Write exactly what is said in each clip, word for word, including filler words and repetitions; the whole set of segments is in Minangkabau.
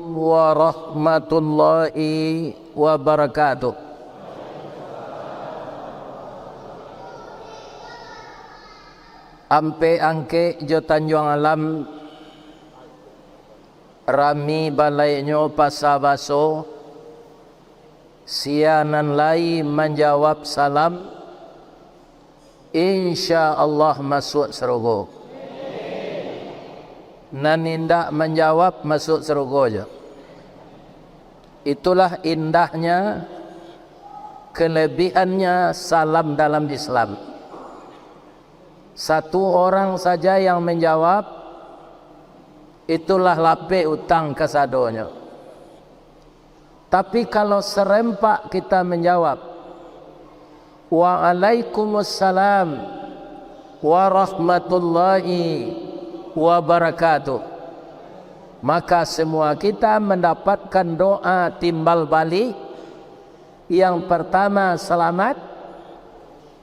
Warahmatullahi wabarakatuh. Ampek Angkek jo Tanjuang Alam, rami balainyo pasa baso, sia nan lai manjawab salam, insya Allah masuak sarugo. Nan indak manjawab masuak sarugo jo. Itulah indahnya, kelebihannya salam dalam Islam. Satu orang saja yang menjawab, itulah lapeh utang kasadonyo. Tapi kalau serempak kita menjawab, "Waalaikumsalam warahmatullahi wabarakatuh," maka semua kita mendapatkan doa timbal balik. Yang pertama selamat,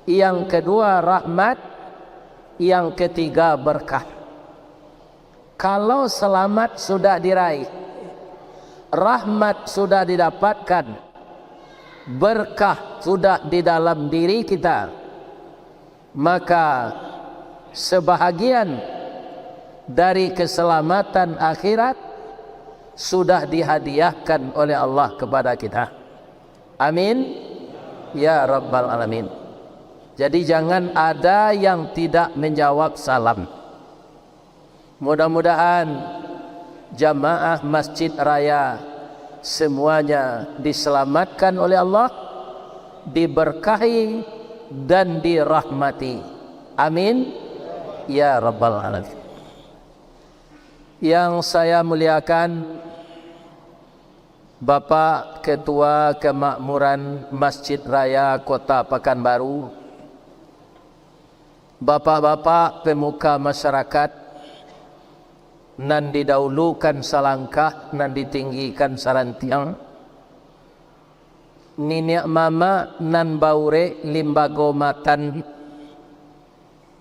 yang kedua rahmat, yang ketiga berkah. Kalau selamat sudah diraih, rahmat sudah didapatkan, berkah sudah di dalam diri kita, maka sebahagian dari keselamatan akhirat sudah dihadiahkan oleh Allah kepada kita. Amin, ya rabbal alamin. Jadi, jangan ada yang tidak menjawab salam. Mudah-mudahan jamaah Masjid Raya semuanya diselamatkan oleh Allah, diberkahi, dan dirahmati. Amin, ya rabbal alamin. Yang saya muliakan, Bapak Ketua Kemakmuran Masjid Raya Kota Pakanbaru, bapak-bapak pemuka masyarakat, nan didahulukan salangkah, nan ditinggikan sarantiang, niniak mamak nan baurek limbago matan,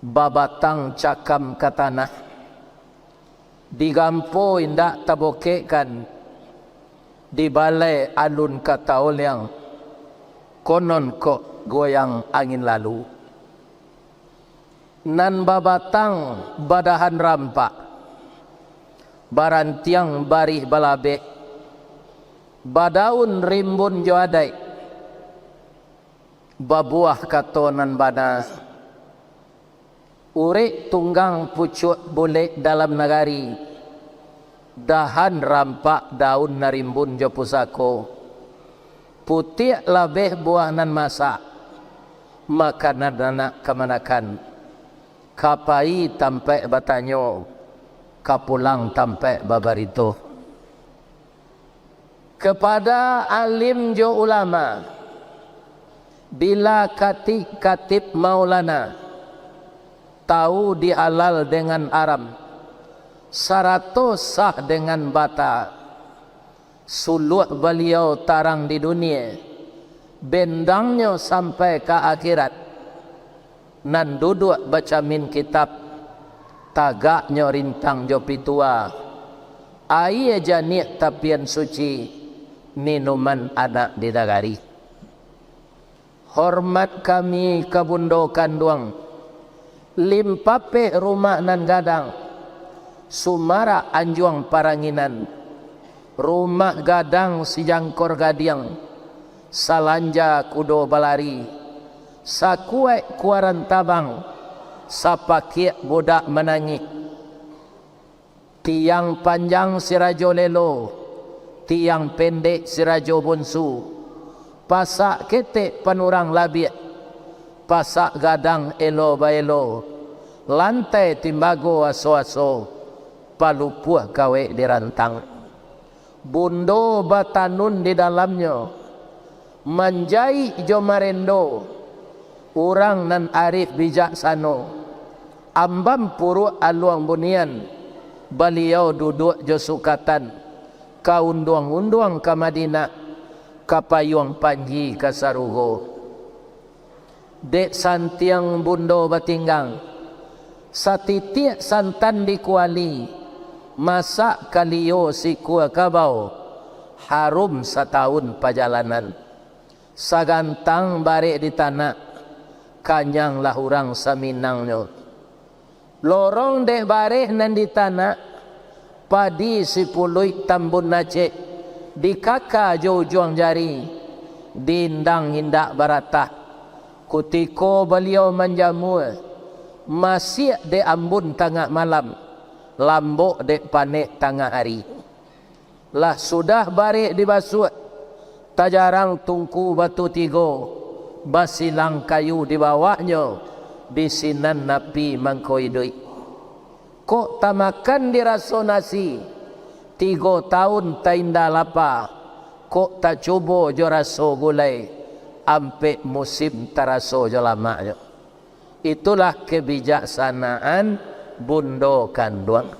babatang cakam ka tanah, digampo indak tabokekkan, dibalai alun ka taoliang, konon kok goyang angin lalu. Nan babatang badahan rampak, barantiang barih balabeh, badaun rimbun jo adaik, babuah kato nan bana, urek tunggang pucuak bulek dalam nagari, dahan rampak daun nan rimbun jo pusako, putiak labeh buah nan masak, makanan anak kamanakan, ka pai tampaik batanyo, ka pulang tampaik babarito. Kepada alim jo ulama, bila katik-katib maulana, tahu di halal dengan haram, sarato sah dengan bata, suluah baliau tarang di dunia, bendangnyo sampai ka akhirat. Nan duduak bacamin kitab, tagaknyo rintang jo pitua, aia janiah tapian suci, minuman anak di nagari. Hormat kami ka bundo kanduang, limpapeh rumah nan gadang, sumarak anjuang paranginan, rumah gadang sijangkor gadiang, salanja kudo balari, sakuaik kuaran tabang, sapakiak budak manangih. Tiang panjang sirajo lelo, tiang pendek sirajo bonsu, pasak ketek panurang labiak, pasak gadang elo baelo, lantai timbago aso-aso, palupuah kawek dirantang. Bundo batanun di dalamnyo, manjaik jo marendo, urang nan arif bijaksano, ambam puruak aluang bunian, baliau duduak jo sukatan, ka unduang-unduang ka Madinah, ka payuang panji ka sarugo. Dek santiang bundo batinggang, Satitiak santan di kuali, masak kalio sikua kabau, harum satahun pajalanan. Sagantang barek di tanak, kanyanglah urang saminangnyo. Lorong dek bareh nan di tanak, padi sipuluik tambun acek, dikaka jo ujuang jari, diindang indak baratah. Kutiko baliau manjamua, masiak dek ambun tangah malam, lambok dek panek tangah ari. Lah sudah barek dibasuak, tajarang tungku batu tigo, basilang kayu di bawahnyo, di sinan api mangko iduik. Kok tamakan diraso nasi, tigo taun tainda lapa, kok tacubo jo raso gulai, ampek musim taraso jo lamaknyo. Itulah kebijaksanaan bundo kanduang.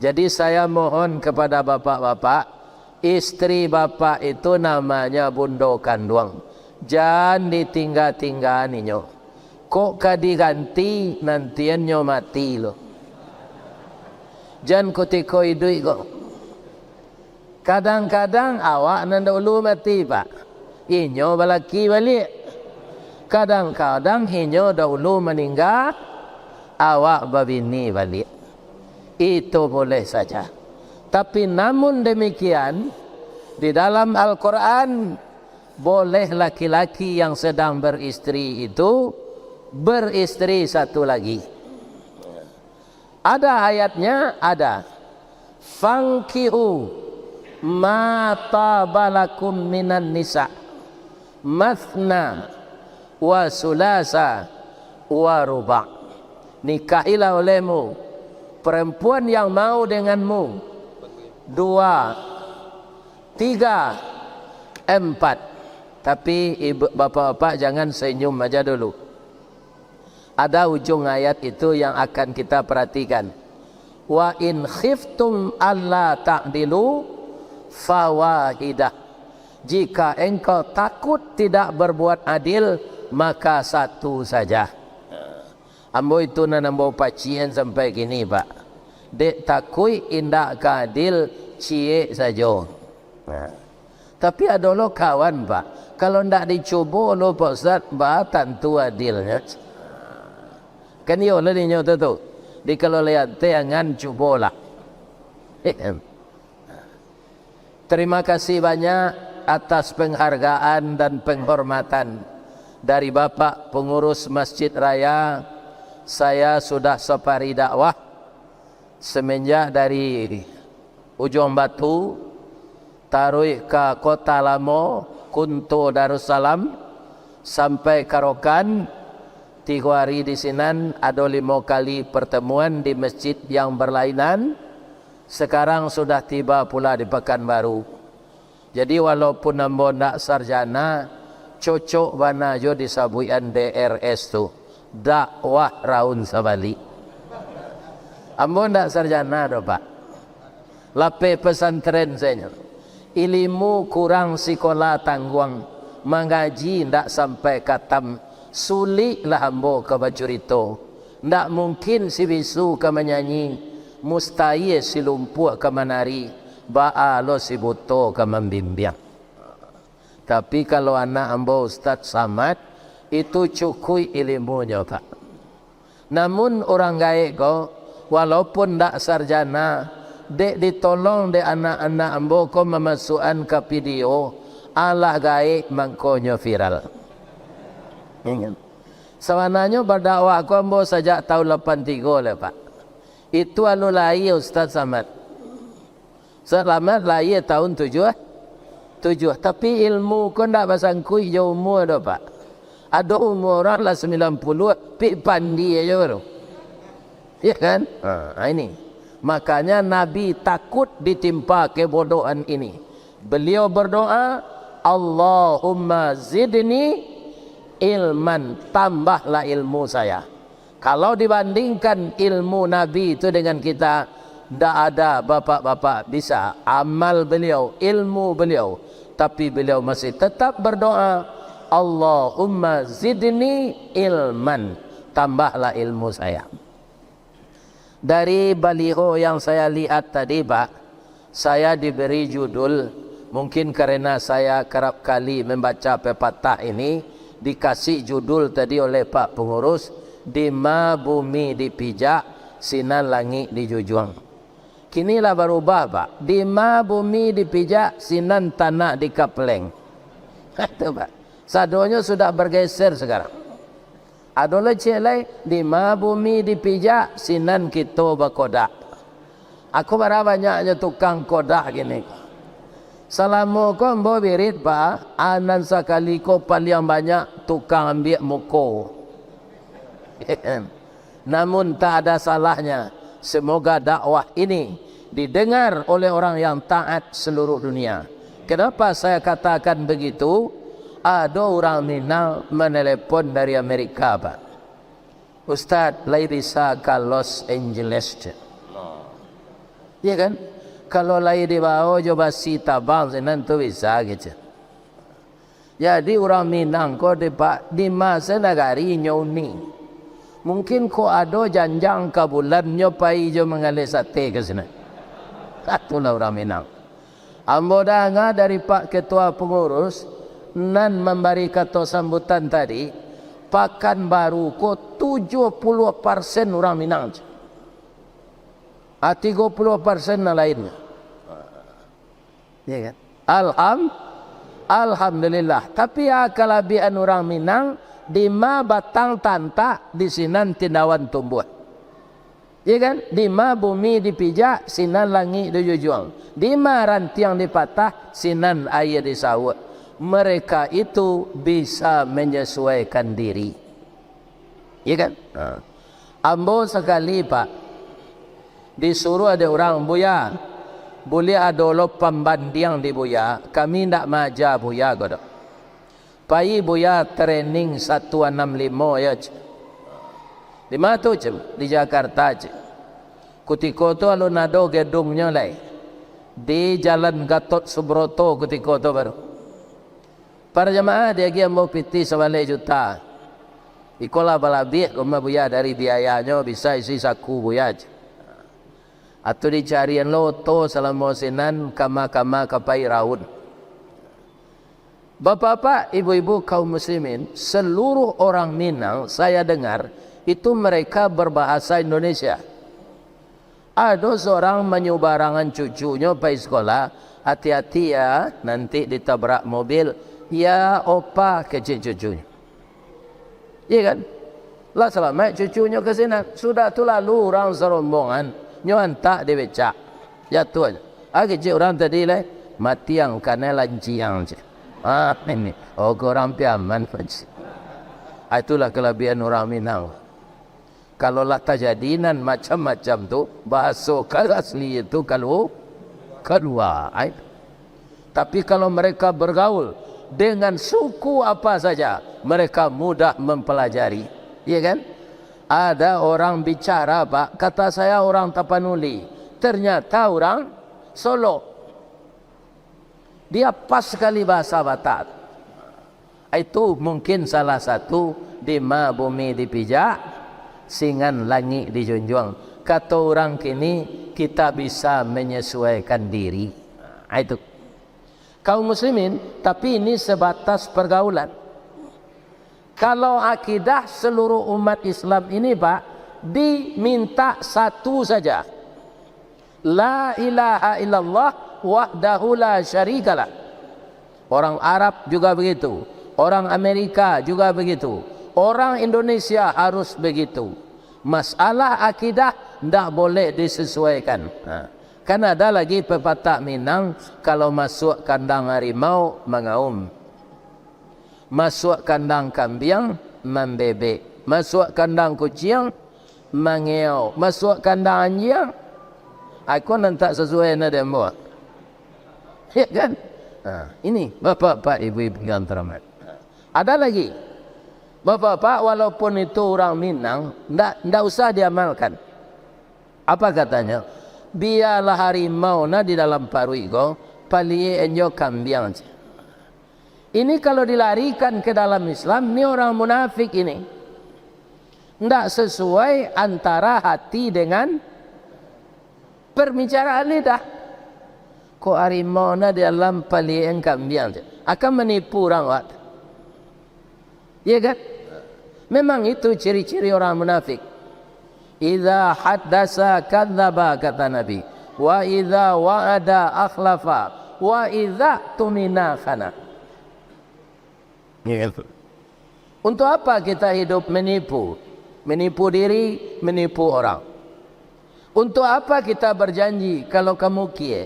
Jadi, saya mohon kepada bapak-bapak, istri bapak itu namanya bundo kanduang. Jan ditingga-tinggaan inyo. Kok ka diganti, nantiannyo mati lo. Jan kutiko iduik ko. Kadang-kadang awak nan dahulu mati, Pak. Inyo balaki baliak. Kadang-kadang inyo dahulu maningga, awak babini baliak. Itu boleh saja. Tapi namun demikian, di dalam Al-Quran, boleh laki-laki yang sedang beristri itu beristri satu lagi. Ada ayatnya, ada. "Fankihu ma taba lakum minan nisa, mathna wa sulasa wa ruba." Nikahilah olehmu perempuan yang mau denganmu, dua, tiga, empat. Tapi ibu, bapak-bapak jangan senyum aja dulu. Ada ujung ayat itu yang akan kita perhatikan. "Wa in khiftum alla ta'dilu fawahidah." Jika engkau takut tidak berbuat adil, maka satu saja. Ambo itu nan ambo pacian sampai kini, Pak. Dek takuik indak ka adil, ciek sajo. Nah. Tapi ado lo kawan, Pak, kalau ndak dicubo lo, Pak Ustaz, ba tantu adilnyo. Kan iyo lah dinyo tu, tu. Di kalau lihat te angan cubolah. Terima kasih banyak atas penghargaan dan penghormatan dari Bapak Pengurus Masjid Raya. Saya sudah safari dakwah semenjak dari Ujuang Batu, taruih ka Kota Lamo, Kunto Darussalam, sampai ka Rokan. Tigo hari di sinan, ado limo kali pertemuan di masjid yang berlainan. Sekarang sudah tiba pula di Pekanbaru. Jadi, walaupun ambo ndak sarjana, cocok bana jo disabuikan D R S tu, dakwah raun sabalik. Ambo ndak sarjana doh, Pak. Lapeh pesantren sajo. Ilimu kurang sikola tangguang, mangaji ndak sampai katam, suliklah ambo ka bacurito. Ndak mungkin si bisu ka manyanyi, mustahia si lumpuak ka manari, baa lo si buto ka mambimbiang. Tapi kalau anak ambo Ustaz Samad, itu cukuik ilimunyo, Pak. Namun urang gaek ko, walaupun ndak sarjana, dek ditolong dek anak-anak ambo ko mamasuakan ka video, alah gaek mangkonyo viral. Ingat. Sabananyo badakwah ko ambo sajak tahun lapan tigo lah, Pak. Itu alun lahia Ustaz Samad. Ustaz Samad lahia tahun tujuah tujuah, tapi ilmu ko ndak basangkuik jo umua doh, Pak. Ado umua urang lah sambilan puluah, pi pandi ajo baru. Ya kan? Ha, ini. Makanya Nabi takut ditimpa kebodohan ini. Beliau berdoa, "Allahumma zidni ilman, tambahlah ilmu saya." Kalau dibandingkan ilmu Nabi itu dengan kita, ndak ada bapak-bapak bisa. Amal beliau, ilmu beliau, tapi beliau masih tetap berdoa, "Allahumma zidni ilman, tambahlah ilmu saya." Dari baliho yang saya lihat tadi, Pak, saya diberi judul, mungkin karena saya kerap kali membaca pepatah ini, dikasih judul tadi oleh Pak Pengurus, "Dima bumi dipijak, sinan langik dijunjuang." Kini lah barubah, Pak. "Dima bumi dipijak, sinan tanak dikapeleng." Itu, Pak. Sadonyo sudah bergeser sekarang. Ado lai ciek lai, "Dima bumi dipijak, sinan kito bakodak." Ako bara banyaknyo tukang kodak kini. Salamo ko ambo wirid, Pak, a nan sakali ko paliang banyak tukang ambiak muko. Namun tak ada salahnya, semoga dakwah ini didengar oleh orang yang taat seluruh dunia. Kenapa saya katakan begitu? Ado urang Minang manelepon dari Amerika, Pak. "Ustaz, lai bisa ka Los Angeles," cek. Iya kan? "Kalau lai dibao jo basi tabang sinan tu bisa," kecek. Jadi urang Minang ko di, Pak, di ma se nagari nyo uni. Mungkin ko ado janjang ka bulan nyo pai jo manggaleh sate ka sinan. Itulah urang Minang. Ambo danga dari Pak Ketua Pengurus nan mambari kato sambutan tadi, Pakanbaru ko tujuah puluah persen urang Minang. Ah, tigo puluah persen nan lain. Ya kan? Alham-, Alhamdulillah. Tapi, ah, kalabiahan urang Minang, dima batang tantak, di sinan tindawan tumbuah. Ya kan? Dima bumi dipijak, sinan langik dijunjuang. Dima rantiang dipatah, sinan aia disauak. Mereka itu bisa menyesuaikan diri. Iya kan? Ha. Ambo sakali, Pak, disuruah dek urang, "Buya, buliah ado lo pambandiang di Buya, kami ndak maaja Buya ko doh." Pai Buya training satu anam limo yo, cek. "Di ma tu?" cek. "Di Jakarta," cek. Kutiko tu alun ado gedungnyo lai. Di Jalan Gatot Subroto kutiko tu baru. Para jamaah, diagiah ambo pitih sabaleh juta. Ikolah balabiah koma Buya dari biayanyo bisa isi saku Buya. Atu dicarian lo oto salamo sinan kama-kama ka pai raun. Bapak-bapak, ibu-ibu, kaum muslimin, seluruh orang Minang saya dengar itu mereka berbahasa Indonesia. Ado surang manyubarangan cucunyo pai sikolah, "Ati-ati ya, nanti ditabrak mobil, ya opa," kecek cucunyo. Iya kan? Lah salamaik cucunyo ka sinan. Sudah tu lalu urang sarombongan, nyo antak di becak. Jatuah. Ah, kecek urang tadi lai, "Matiang kanai lanciang," cek. Ah, ini. Oh, ko urang Piaman, cek. Ah, itulah kalabiahan urang Minang. Kalau lah tajadi nan macam-macam tu, bahaso ka asli itu kalu-, kalua, ai. Tapi kalau mereka bergaul dengan suku apa saja, mereka mudah mempelajari. Iya kan? Ada orang bicara, Pak, kata saya orang Tapanuli, ternyata orang Solok. Dia pas sekali bahasa Batak. Itu mungkin salah satu, "Di ma bumi dipijak, sinan langik dijunjuang." Kato urang kini, kita bisa menyesuaikan diri. Nah, itu. Kaum muslimin, tapi ini sebatas pergaulan. Kalau akidah seluruh umat Islam ini, Pak, diminta satu saja. La ilaha illallah wahdahu la syarikalah. Orang Arab juga begitu, orang Amerika juga begitu, orang Indonesia harus begitu. Masalah akidah ndak boleh disesuaikan. Ha. Kan ada lagi pepatah Minang, kalau masuk kandang harimau, mangaum. Masuak kandang kambiang, mambebek. Masuak kandang kuciang, mangeau. Masuak kandang anjiang, ako nan tak sasuai na dek ambo. Ya kan? Nah, ini, bapak-bapak, ibu-ibu yang terhormat. Ada lagi. Bapak-bapak, walaupun itu urang Minang, ndak, ndak usah diamalkan. Apa katanya? "Bialah harimau na di dalam paruik ko, paliek enyo kambiang," cek. Ini kalau dilarikan ke dalam Islam, ni orang munafik ini. Ndak sesuai antara hati dengan Perbicaraan lidah. Kok harimau na di dalam paliang kambiang tu? Akan manipu urang awak tu. Ya kan? Memang itu ciri-ciri orang munafik. "Idza haddasa kadzdzaba," kata Nabi. "Wa idza wa'ada akhlafa, wa idza tumina khana." Ya kan? Untuk apa kita hidup menipu? Menipu diri, menipu orang. Untuk apa kita berjanji kalau kamu kie?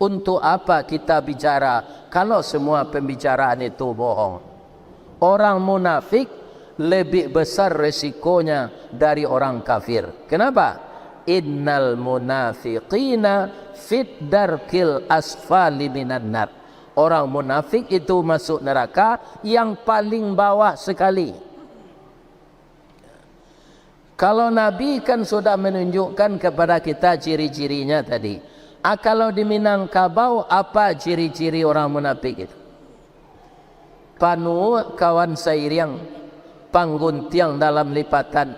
Untuk apa kita bicara kalau semua pembicaraan itu bohong? Orang munafik lebih besar resikonya dari orang kafir. Kenapa? "Innal munafiqina fid darkil asfali minan nar." Orang munafik itu masuk neraka yang paling bawah sekali. Kalau Nabi kan sudah menunjukkan kepada kita ciri-cirinya tadi. Ah, kalau di Minangkabau, apa ciri-ciri orang munafik itu? Panuak kawan sairiang, pangguntiang dalam lipatan,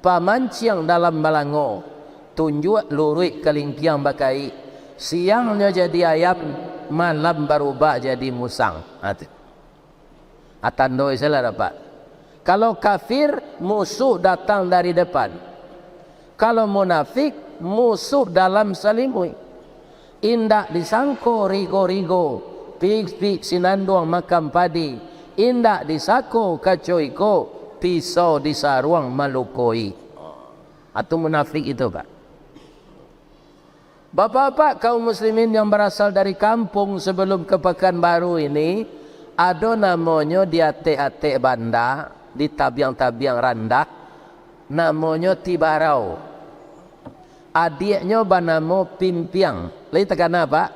pamanciang dalam balango, tunjuak luruik kalingkiang bakaik, siangnyo jadi ayam, malam barubah jadi musang. Ha, tu. Ah, tando salah dapat. Kalau kafir, musuh datang dari depan. Kalau munafik, musuh dalam salimuik. Indak disangko rigo-rigo, pipik sinanduang makan padi. Indak disangko kaco iko, pisau di saruang malukoi. Atau munafik itu, Pak. Bapak-bapak kaum muslimin yang berasal dari kampung sebelum ke Pekanbaru ini, ado namonyo di atek-atek banda, di tabiang-tabiang randah, namonyo Tibarau. Adiaknyo banamo Pimpiang. Lai takana, Pak?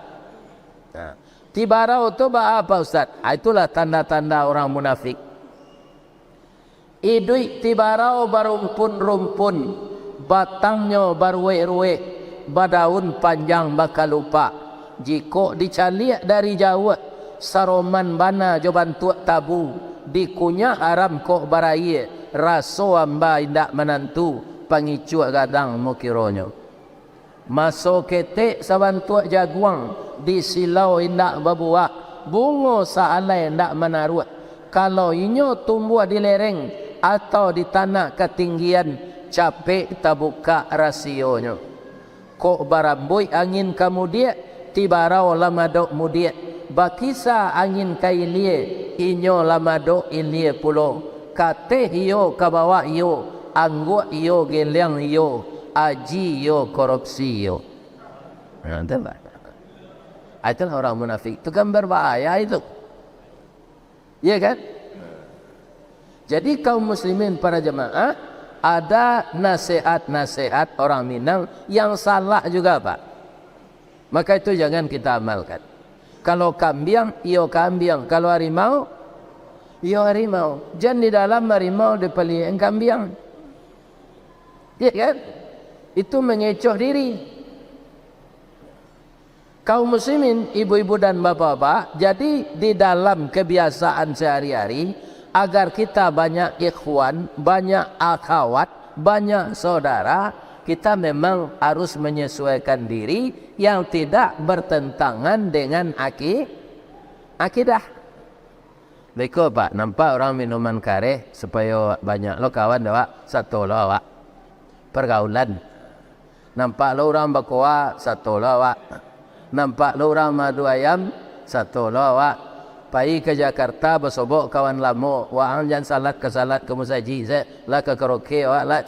Nah, Tibarau tu baa, Pak Ustaz? Ah, itulah tanda-tanda orang munafik. Iduik Tibarau barumpun-rumpun, batangnyo baruweh-ruweh, badaun panjang bakalupak. Jikok dicaliak dari jauah, saroman bana jo bantuak tabu, dikunyah aram kok barayie, raso amba indak manantu, pangicuah gadang mokironyo. Maso ketek sabantuak jaguang, di silau indak babuah, bungo saalai indak manaruak. Kalau inyo tumbuah di lereng atau di tanah katinggian, capek tabukak rasionyo. Kok barambuik angin ka mudiak, Tibarau lah madok mudiak. Bakisa angin ka ilie, inyo lah madok ilie pulo. Kateh iyo ka bawah iyo, angguak iyo geliang iyo, aji iyo korupsi iyo. Nah, itulah. Ah, itulah orang munafik. Itu kan berbahaya itu. Iya kan? Jadi kaum muslimin para jemaah, ada nasihat-nasihat orang Minang yang salah juga, Pak. Maka itu jangan kita amalkan. Kalau kambiang, iyo kambiang. Kalau harimau, iyo harimau. Jan di dalam harimau dipaliek kambiang. Iya kan? Itu mengecoh diri. Kaum muslimin, ibu-ibu dan bapak-bapak, jadi di dalam kebiasaan sehari-hari, agar kita banyak ikhwan, banyak akhwat, banyak saudara, kita memang harus menyesuaikan diri yang tidak bertentangan dengan aki-, akidah. Beko, Pak, nampak urang minuman kareh, supayo banyak lo kawan dek awak, sato lo awak. Pergaulan. Nampak lo urang bakoa, sato lo awak. Nampak lo urang maadu ayam, sato lo awak. Pai ka Jakarta basobok kawan lamo, waang jan salat ka salat ka musajik se, lah ka karaoke awak lah.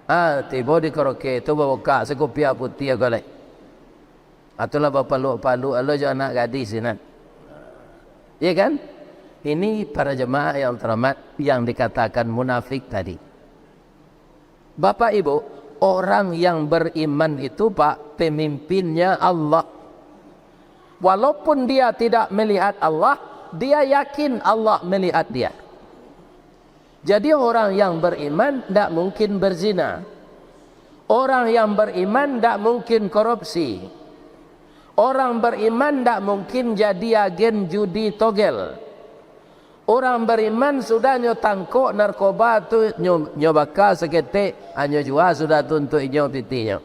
Ah, tibo di karaoke tu babukak sakupiah putiah ko lai. Atulah bapaluak-paluak lo jo anak gadis sinan. Iya kan? Ini para jemaah yang terhormat, yang dikatakan munafik tadi. Bapak Ibu, orang yang beriman itu, Pak, pemimpinnya Allah. Walaupun dia tidak melihat Allah, dia yakin Allah melihat dia. Jadi orang yang beriman ndak mungkin berzina. Orang yang beriman ndak mungkin korupsi. Orang beriman ndak mungkin jadi agen judi togel. Orang beriman sudah nyo tangkok narkoba tu, nyo, nyo baka saketek, nyo jua sudah tu untuak inyo pitinyo.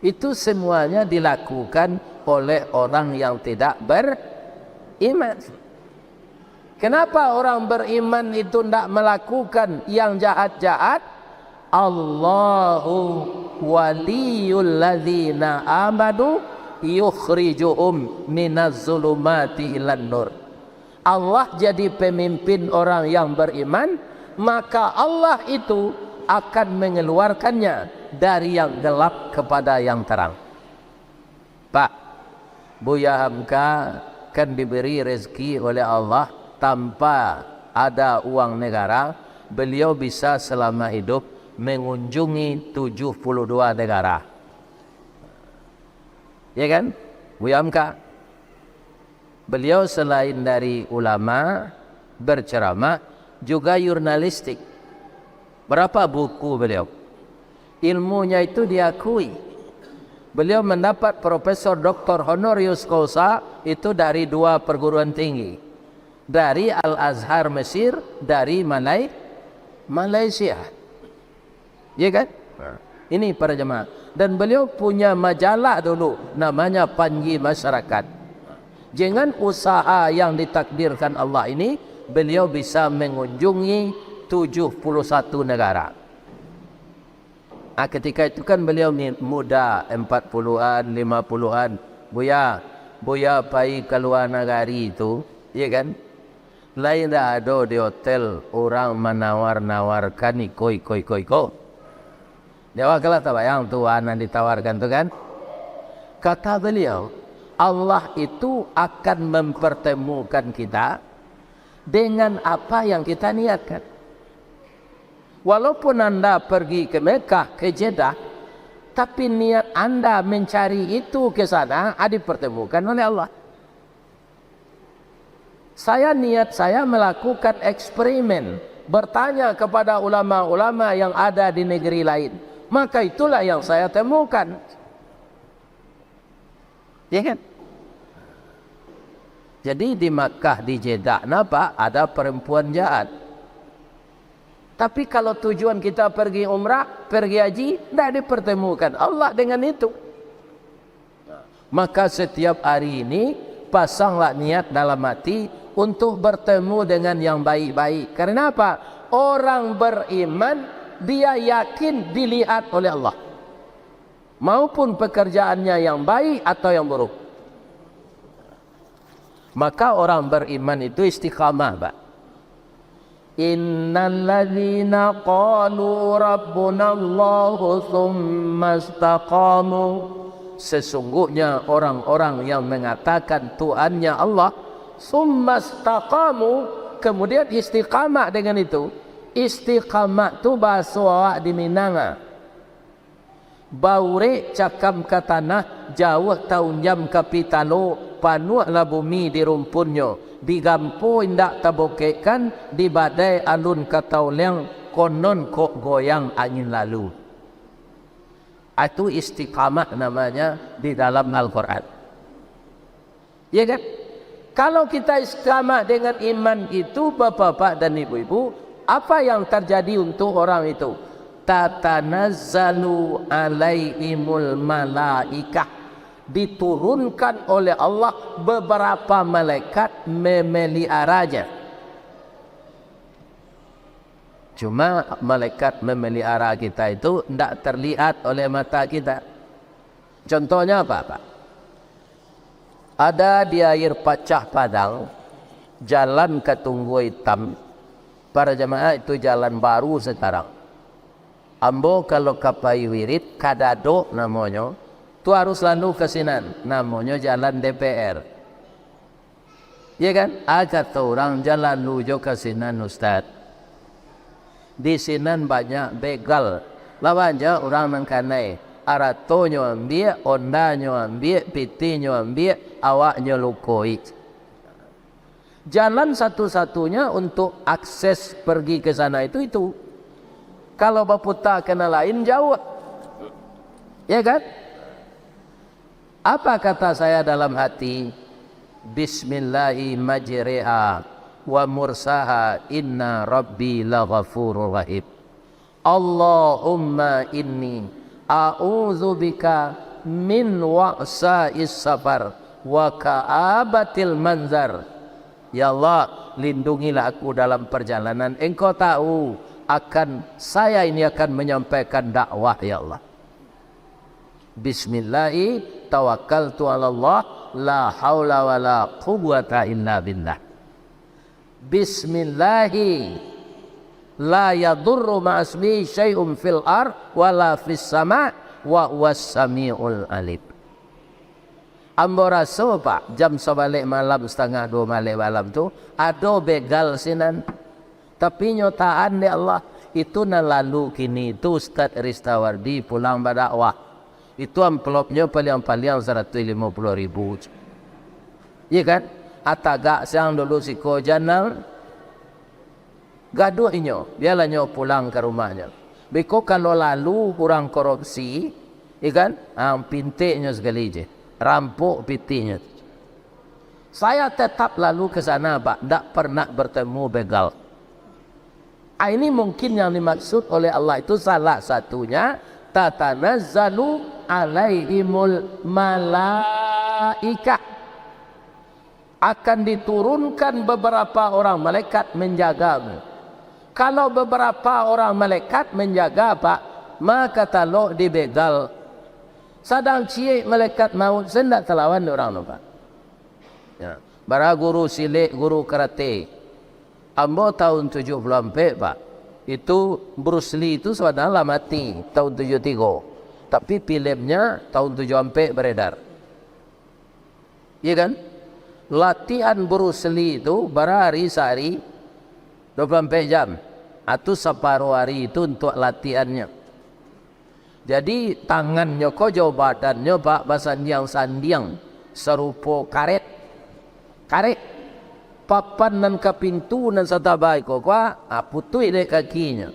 Itu semuanya dilakukan oleh orang yang tidak beriman. Kenapa orang beriman itu ndak melakukan yang jahat-jahat? "Allahu waliyul ladzina amanu yukhrijuhum minaz zulumati ilan nur." Allah jadi pemimpin orang yang beriman, maka Allah itu akan mengeluarkannya dari yang gelap kepada yang terang. Pak, Buya Hamka kan diberi rezeki oleh Allah tanpa ada uang negara, beliau bisa selama hidup mengunjungi tujuh puluh dua negara. Ya kan? Buya Hamka. Beliau selain dari ulama, berceramah, juga jurnalistik. Berapa buku beliau? Ilmunya itu diakui. Beliau mendapat Profesor Doktor Honorius Causa itu dari dua perguruan tinggi. Dari Al-Azhar Mesir, dari Malai-, Malaysia. Ya kan? Ini para jemaah. Dan beliau punya majalah dulu, namanya Panji Masyarakat. Dengan usaha yang ditakdirkan Allah ini, beliau bisa mengunjungi tujuh puluh satu negara. Ah, ketika itu kan beliau mi-, muda, empat puluhan, lima puluhan. "Buya, Buya pai ka lua nagari tu, ya kan? Lai ndak ado di hotel urang manawar-nawarkan iko, iko, iko, iko." Di awak kan lah tabayang tu, ah, nan ditawarkan tu kan? Kata beliau, Allah itu akan mempertemukan kita dengan apa yang kita niatkan. Walaupun anda pergi ke Mekah, ke Jeddah, tapi niat anda mencari itu ke sana, ah, dipertemukan oleh Allah. Saya, niat saya melakukan eksperimen, bertanya kepada ulama-ulama yang ada di negeri lain. Maka itulah yang saya temukan. Ya kan? Jadi di Makkah, di Jeddah, nampak ada perempuan jahat. Tapi kalau tujuan kita pergi umrah, pergi haji, ndak dipertemukan Allah dengan itu. Maka setiap hari ini, pasanglah niat dalam hati untuk bertemu dengan yang baik-baik. Karena apa? Orang beriman, dia yakin dilihat oleh Allah. Maupun pekerjaannya yang baik atau yang buruk. Maka orang beriman itu istiqamah, Pak. "Innal ladzina qalu rabbunallahu tsumma istaqamu." Sesungguhnya orang-orang yang mengatakan Tuhannya Allah, tsumma istaqamu, kemudian istiqamah dengan itu. Istiqamah tu bahaso awak di Minang, ah. Baurek cakam ka tanah, jauah taunjam ka pitalo, panuahlah bumi di rumpunnyo, digampo indak tabokekkan, di badai alun ka taoliang, konon kok goyang angin lalu. Itu istiqamah namanya di dalam Al-Quran. Ya kan? Kalau kita istiqamah dengan iman itu, bapak-bapak dan ibu-ibu, apa yang terjadi untuk orang itu? "Tatanazzalu alaihimul malaikah." Diturunkan oleh Allah beberapa malaikat memeliharanya. Cuma malaikat memelihara kita itu ndak terlihat oleh mata kita. Contohnya apa, Pak? Ada di Air Pacah Padang, jalan ka Tunggua Itam. Para jamaah, itu jalan baru sekarang. Ambo kalau ka pai wirid, ka Dadok namonyo, tu harus lalu ka sinan, namonyo jalan D P R. Ya kan? Ah, kato urang, "Jan lalu jo ka sinan, Ustaz. Di sinan banyak begal. Lawan jo urang nan kanai. Aratonyo ambiak, ondanyo ambiak, pitinyo ambiak, awaknyo lukoi." Jalan satu-satunya untuk akses pergi ke sana itu, itu. Kalau baputa ka nan lain, jauah. Ya kan? Apa kata saya dalam hati? "Bismillahi majreha wa mursaha, inna rabbi laghafurur rahim. Allahumma inni a'udzubika min wa'sa'is safar wa ka'abatil manzar. Ya Allah, lindungilah aku dalam perjalanan. Engkau tahu akan saya ini akan menyampaikan dakwah, ya Allah. Bismillahi tawakkaltu 'ala Allah, la haula wala quwwata illa billah. Bismillahi la yadurru ma'asmi syai'un fil ar wala fis sama wa huwas samiul alim. Ambo raso, Pak, jam sabalek malam, satangah duo balek malam tu, ado begal sinan. Tapi nyo taan dek Allah, itu nan lalu kini tu Ustaz Ristawardi pulang badakwah. Itu amplopnyo paliang-paliang saratuih limo puluah ribu. Iya kan? Atagak siang dulu siko janang, gaduah inyo, bialah nyo pulang ka rumahnyo. Biko kalau lalu urang korupsi, iya kan? Ang pinteknyo sakali je, rampok pitihnyo. Saya tetap lalu ke sana, Pak, ndak pernah bertemu begal. Ah, ini mungkin yang dimaksud oleh Allah itu salah satunya, tatanazzalu alaihimul malaikah. Akan diturunkan beberapa orang malaikat menjagamu. Kalau beberapa orang malaikat menjaga, Pak, maka talok di begal. Sadang ciek malaikat maut, sendak talawan dek urang tu, Pak. Ya. Bara guru silek, guru karate. Ambo tahun tujuh puluh ampek, Pak. Itu Bruce Lee itu sabananyo lah mati tahun tujuh tigo. Tapi filmnya tahun tujuh ampek beredar. Iya kan? Latihan Bruce Lee itu bara hari sahari dua puluh ampek jam. Atu saparo hari itu untuk latihannya. Jadi, tangannyo ko jo badannyo, Pak, basandiang-sandiang sarupo karet. Karet. Papan nan ka pintu nan sataba iko ko, ah, putuih dek kakinyo.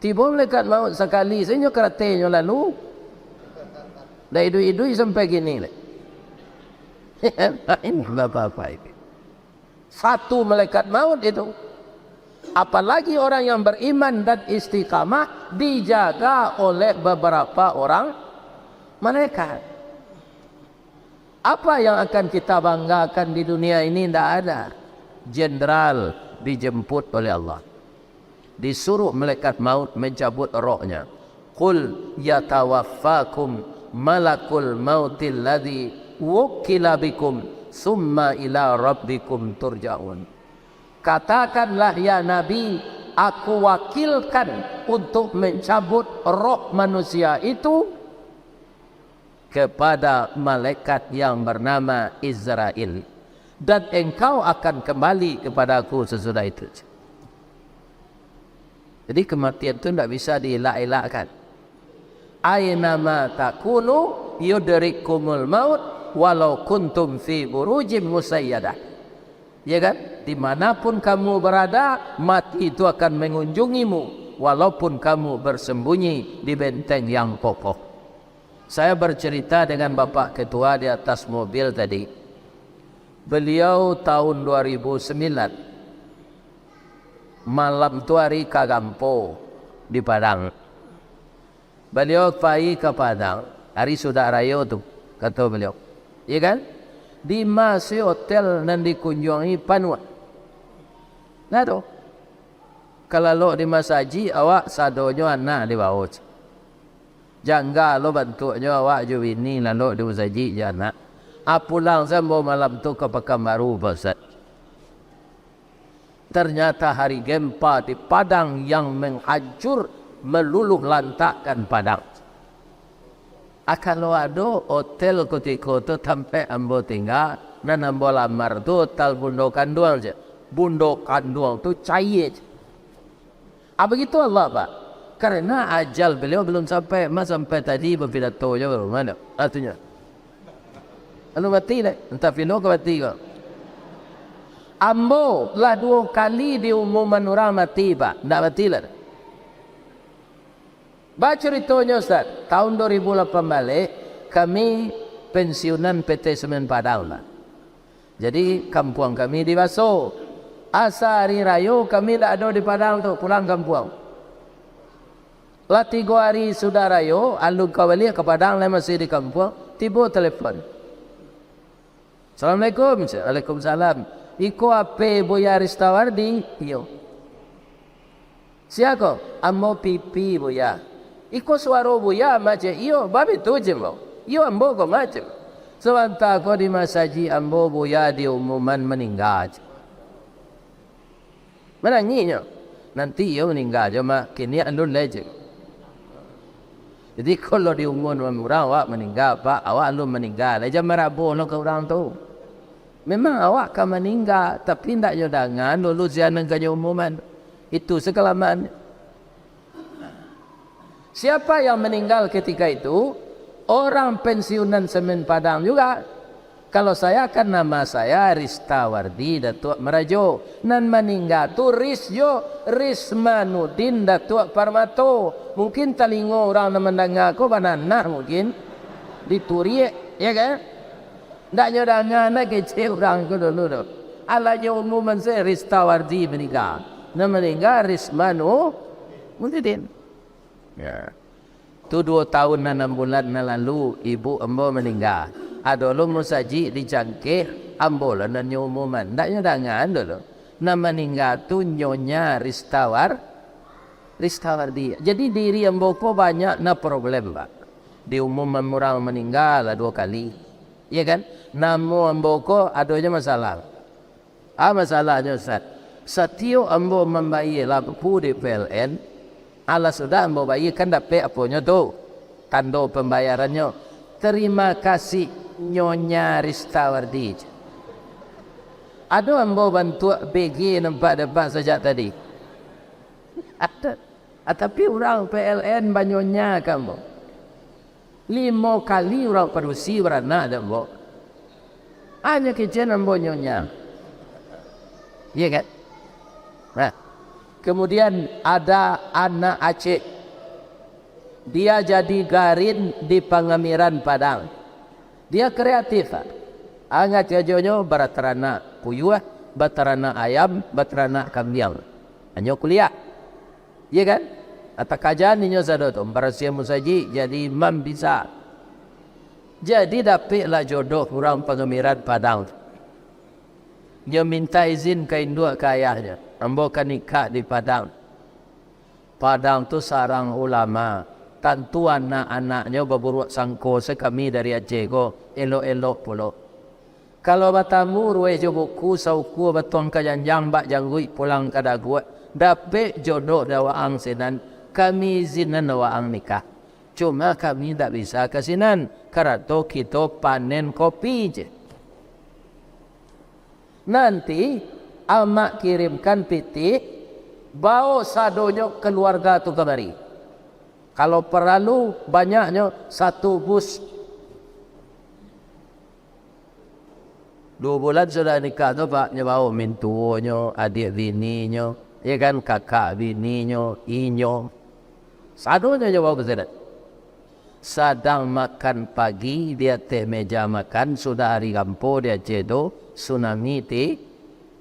Tibo malaikat maut sakali sajo karatenyo lalu. Dah iduik-iduik sampai kini lai. Lain bapak-bapak ini. Satu malaikat maut itu. Apalagi orang yang beriman dan istiqamah dijaga oleh beberapa orang malaikat. Apa yang akan kita banggakan di dunia ini? Ndak ada. Jenderal dijemput oleh Allah. Disuruh malaikat maut mencabut rohnya. "Qul yatawaffakum malakul mautil ladzi wukkila bikum, summa ila rabbikum turja'un." Katakanlah, ya Nabi, aku wakilkan untuk mencabut roh manusia itu kepada malaikat yang bernama Izrail, dan engkau akan kembali kepada Aku sesudah itu. Jadi, kematian tu ndak bisa dielak-elakkan. "Ainama takunu yudrikkumul maut walau kuntum fi burujim musayyadah." Ya kan? Dimanapun kamu berada, mati itu akan mengunjungimu, walaupun kamu bersembunyi di benteng yang kokoh. Saya bercerita dengan Bapak Ketua di atas mobil tadi. Beliau tahun dua ribu sembilan, malam tu hari ka Gampo di Padang. Baliau pai ka Padang, ari sudah rayo tu, kato baliau. Iya kan? Di ma se hotel nan dikunjuangi panuah. Nah tu. Ka lalok di masajik, awak sadonyo anak dibawo. Jangga lo bantuaknyo awak jo bini lalok di masajik jo anak. Ah, pulang se ambo malam tu ka Pakanbaru, Pak Ustaz. Ternyata hari gempa di Padang yang menghancur, meluluh lantakkan Padang. Ah, kalau ado hotel kutiko tu tampek ambo tingga, nan ambo lamar tu hotel Bundo Kanduang je. Bundo Kanduang tu caie je. Ah, begitu Allah, Pak. Karena ajal beliau belum sampai, mah sampai tadi bapidato je baru, mano? Artinyo. Anu mati dek, entah pino ka mati ko. Ambo lah duo kali diumuman urang mati, Pak. Ndak mati lah. Bacaritonyo, Ustaz, tahun dua ribu lapan baleh, kami pensiunan P T Semen Padang, Pak. Jadi, kampuang kami di Baso. Asa hari rayo kami ndak ado di Padang tu, pulang kampuang. Lah tigo ari sudah rayo, alun ka baliak ka Padang, lai masih di kampuang, tibo telepon. "Assalamualaikum." "Waalaikumsalam." "Iko ape Buya Ristawardi?" "Iyo." "Sia ko?" "Ambo Pipi, Buya." "Iko suaro Buya, Mak?" "Iyo, babitu cek ambo. Iyo, ambo ko, Mak," cek. "Sabanta ko di masajik ambo Buya diumuman maningga," cek. Manangihnyo. "Nanti iyo maningga jo, Mak. Kini alun lai," cek. Jadi, kalau diumuman urang awak maningga, Pak, awak alun maningga lai, jan marabo lo ka urang tu. Memang awak ka maningga, tapi ndak nyo danga dulu sia nan ka nyo umuman. Itu sakalamaan. Siapa yang meninggal ketika itu? Orang pensiunan Semen Padang juga. Kalau saya kan nama saya Ristawardi Datuak Marajo. Nan maningga tu Ris jo, Rismanudin Datuak Parmato. Mungkin talingo urang nan mandanga ko bananah mungkin. Dituriak, ya kan? Ndak nyo danga, ndak kecek urang ko dulu tu. Alah nyo umuman se Ristawardi maningga. Nan maningga Rismanudin. Ya. Tu duo taun nan anam bulan nan lalu, ibu ambo maningga. Ado lo musajik di Cangkeh, ambo lo nan nyo umuman. Ndak nyo danga dulu. Nan maningga tu Nyonya Ristawar-, Ristawardi. Jadi diri ambo ko banyak na problem, Pak. Diumuman urang maningga lah duo kali. Iya kan? Namo ambo ko ado jo masalah. Ah, masalahnyo, Ustaz, satiok ambo mambayia lampu di P L N, alah sudah ambo bayia, kan dapek aponyo tu, tando pambayarannyo, "Tarima kasih, Nyonya Ristawardi." Ado ambo bantuak B G nampak dapek sajak tadi? Ado. Ah, tapi urang P L N banyonya ka ambo. Limo kali urang padusi baranak dek ambo. Hanyo kecek ambo nyonya. Iya kan? Nah, kemudian ada anak Aceh. Dia jadi garin di Pangamiran Padang. Dia kreatif, Pak. Angah karajonyo bataranak puyuah, bataranak ayam, bataranak kambiang. Hanyo kuliah. Iya kan? Atau kajan inyo sado tu, barasiah musajik, jadi imam bisa. Jadi dapeklah jodoh urang Pangamiran Padang. Nyo minta izin ka induak ka ayahnyo, "Ambo ka nikah di Padang." Padang tu sarang ulama, tantu anak-anaknyo baburuak sangko se kami dari Aceh ko, elok-elok pulo. Kalau batamu ruweh jo buku, saukua batuang ka janjang, bak jangguik pulang ka daguak, dapek jodoh dek waang sinan, kami izinan waang nikah. Cuma kami ndak bisa ka sinan, karato kito panen kopi je. Nanti amak kirimkan pitih, bawo sadonyo kaluarga tu kamari. Kalau paralu, banyaknyo satu bus. Duo bulan sudah nikah tu, Pak, nyo bawo mintuonyo, adiak bininyo, ya kan, kakak bininyo, inyo. Sadonyo nyo bawo ka sinan. Sadang makan pagi di ateh meja makan, sudah ari gampo di Aceh tu, tsunami ti-,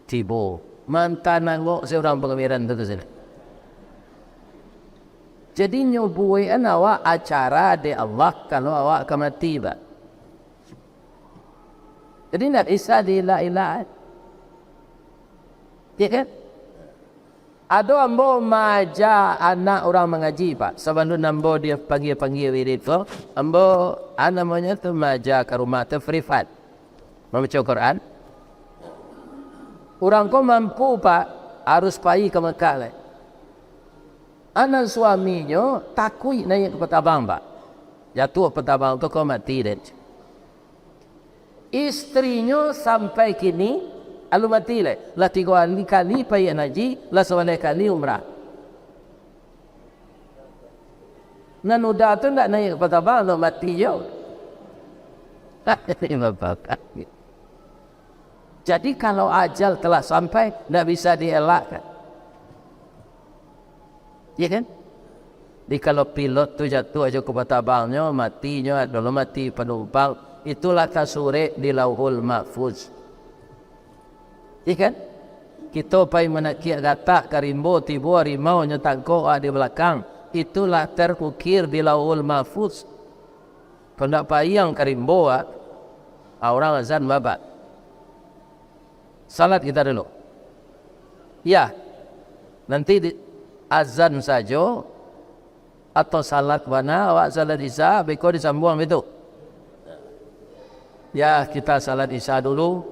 tibo. Manta nangok se urang Pangamiran tu ka sinan. Jadi, nyo buekan awak acara dek Allah, kalau awak ka mati, Pak. Jadi, ndak bisa dielak-elak. Ya kan? Ado ambo maaja anak urang mangaji, Pak. Sabalun ambo dipanggia-panggia wirid ko, ambo, a, namonyo tu, maaja ka rumah tu privat. Mambaco Quran. Urang ko mampu, Pak, harus pai ka Mekah lai. Anak suaminyo takuik naiak ka patabang, Pak. Jatuah patabang tu ko mati den. Istrinyo sampai kini alun mati lai. Lah tigo kali, kali pai haji, lah sabaleh kali umrah. Nan uda tu ndak naiak ka patabang, ndak mati jo. Jadi, kalau ajal telah sampai, ndak bisa dielakkan. Ya kan? Jadi, kalau pilot tu jatuah jo ka patabangnyo, matinyo adalah mati panumpang, itulah tasurek di Lauhul Mahfuz. Ya kan? Kito pai manakiak gatak ka rimbo, tibo harimau nyo tangkok awak di balakang, Itulah terukir di Lauhul Mahfuz. Kok ndak payah ka rimbo, ah, ah, urang azan babak. Salat kita dulu. Ya, nanti di, azan sajo, atau salat bana, awak salat Isya, beko disambuang itu. Ya, kita salat Isya dulu.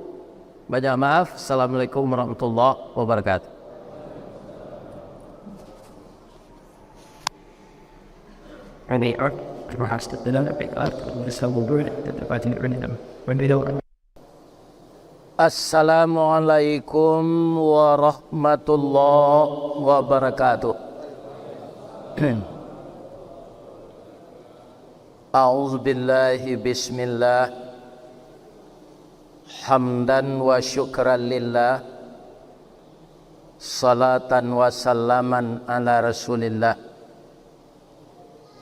Banyak maaf. Assalamualaikum warahmatullahi wabarakatuh. Assalamualaikum warahmatullahi wabarakatuh. A'udzubillahi, bismillah. Hamdan wa syukran lillah. Salatan wa salaman ala Rasulillah.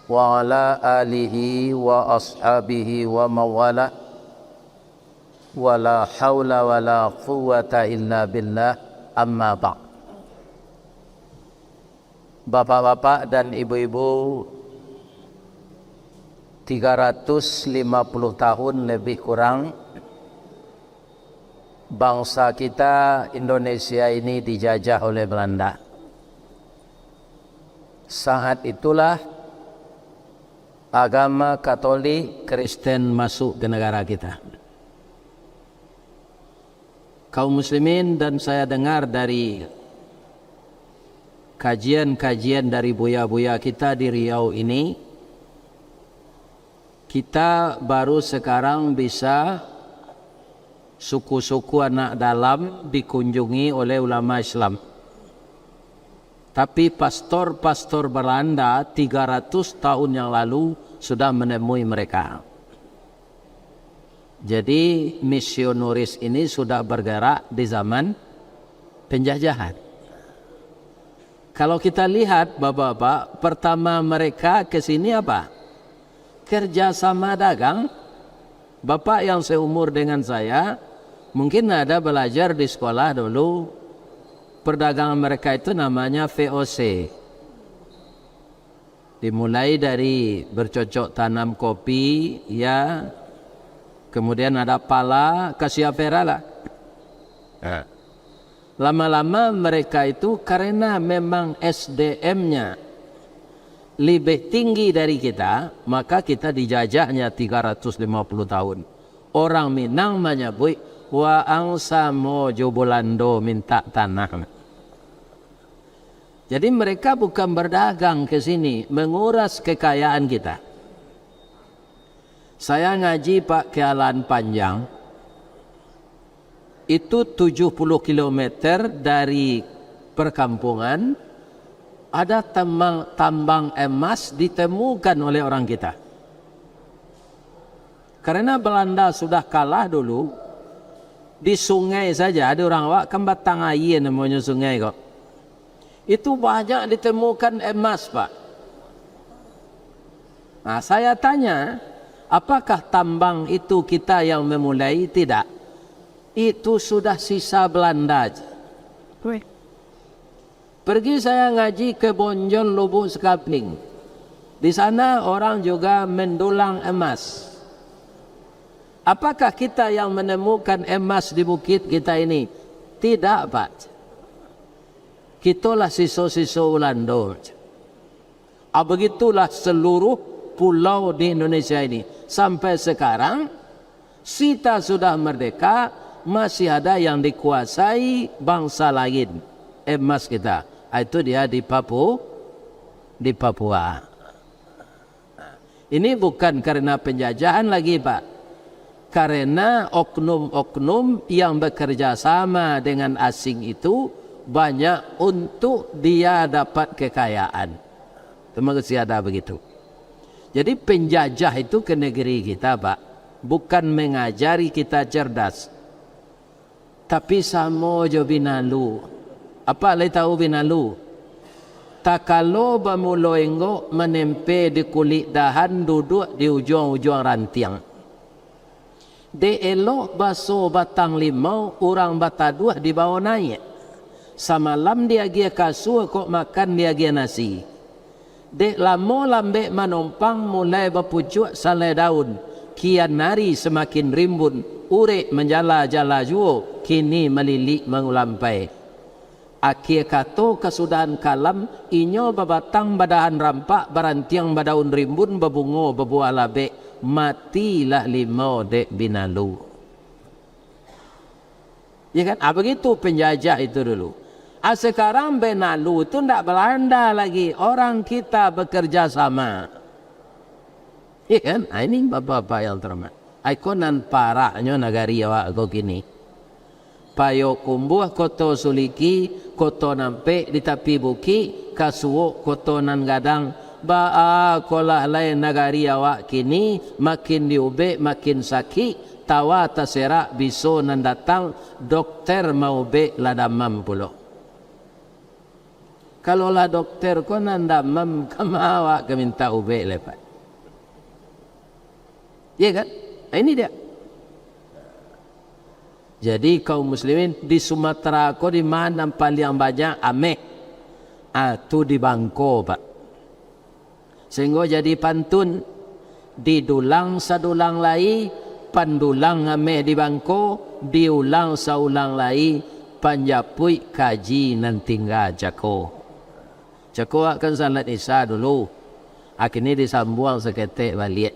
Wa ala alihi wa ashabihi wa mawala. Wa la haula wa la quwwata illa billah, amma ba'd. Bapak-bapak dan ibu-ibu, tiga ratus lima puluh tahun lebih kurang, bangsa kita Indonesia ini dijajah oleh Belanda. Saat itulah agama Katolik Kristen masuk ke negara kita. Kaum muslimin, dan saya dengar dari kajian-kajian dari buya-buya kita di Riau ini, kita baru sekarang bisa suku-suku anak dalam dikunjungi oleh ulama Islam. Tapi pastor-pastor Belanda tiga ratus tahun yang lalu sudah menemui mereka. Jadi, misionaris ini sudah bergerak di zaman penjajahan. Kalau kita lihat, Bapak-bapak, pertama mereka ke sini apa? Kerja sama dagang. Bapak yang seumur dengan saya, mungkin ada belajar di sekolah dulu. Perdagangan mereka itu namanya V O C. Dimulai dari bercocok tanam kopi, ya. Kemudian ada pala, kasih afera lah. Nah, lama-lama mereka itu karena memang S D M-nya lebih tinggi dari kita, maka kita dijajahnya tiga ratus lima puluh tahun. Orang Minang manyabuik, waang samo jo Bulando minta tanah. Jadi mereka bukan berdagang ke sini, menguras kekayaan kita. Saya ngaji, Pak, ke Alaan Panjang, itu tujuh puluh kilometer dari perkampungan, ada tambang, tambang emas ditemukan oleh orang kita. Karena Belanda sudah kalah dulu, di sungai saja, ada orang awak kan Batang Aia namonyo sungai ko. Itu banyak ditemukan emas, Pak. Nah, saya tanya, apakah tambang itu kita yang memulai? Tidak. Itu sudah sisa Belanda. Pergi saya ngaji ke Bonjol Lubuk Sekapling. Di sana orang juga mendulang emas. Apakah kita yang menemukan emas di bukit kita ini? Tidak, Pak. Kitolah siso-siso Ulando. Ah, begitulah seluruh pulau di Indonesia ini. Sampai sekarang, sita sudah merdeka, masih ada yang dikuasai bangsa lain. Emas kita. Ah, itu dia di Papu-, di Papua. Ini bukan karena penjajahan lagi, Pak. Karena oknum-oknum yang bekerja sama dengan asing itu banyak untuk dia dapat kekayaan. Itu mesti ada begitu. Jadi penjajah itu ke negeri kita, Pak, bukan mengajari kita cerdas. Tapi samo jo binalu. Apak lai tahu binalu? Takalo bamulo enggok manempe di kulik dahan, duduak di ujuang-ujuang rantiang. Dek elok baso batang limau, urang bataduah dibawo naiak. Samalam diagiah kasua, kok makan diagiah nasi. Dek lamo lambek manompang, mulai bapucuak salai daun, kian ari samakin rimbun, urek manjala-jala juo, kini malilik mangulampai. Akie kato kasudahan kalam, inyo babatang badahan rampak, barantiang badaun rimbun, babungo babuah labek, matilah limau dek binalu. Ya kan? Ah, begitu penjajah itu dulu. Ah, sekarang binalu tu ndak Belanda lagi, orang kita bekerja sama. Ya kan? Ah, ini bapak-bapak yang terhormat. Ai ko nan paraknyo nagari awak ko kini. Payokumbuah, Koto Suliki, Koto Nampek di tapi bukik, Kasuok, Koto Nan Gadang. Baa kolah lai nagari awak kini, makin diubek makin sakik, tawa taserak biso nan datang, dokter maubek lah damam pulo. Kalau lah dokter ko nan damam, kama awak ka mintak ubek lai, Pak? Iya kan? Nah, ini dia. Jadi, kaum muslimin, di Sumatera ko di ma nan paliang banyak ameh? Ah, tu di Bangko, Pak. Sahinggo jadi pantun, didulang sadulang lai, pandulang ameh di Bangko, diulang saulang lai, panjapuik kaji nan tingga cako. Cako awak kan salat Isya dulu, kini disambuang saketek baliak.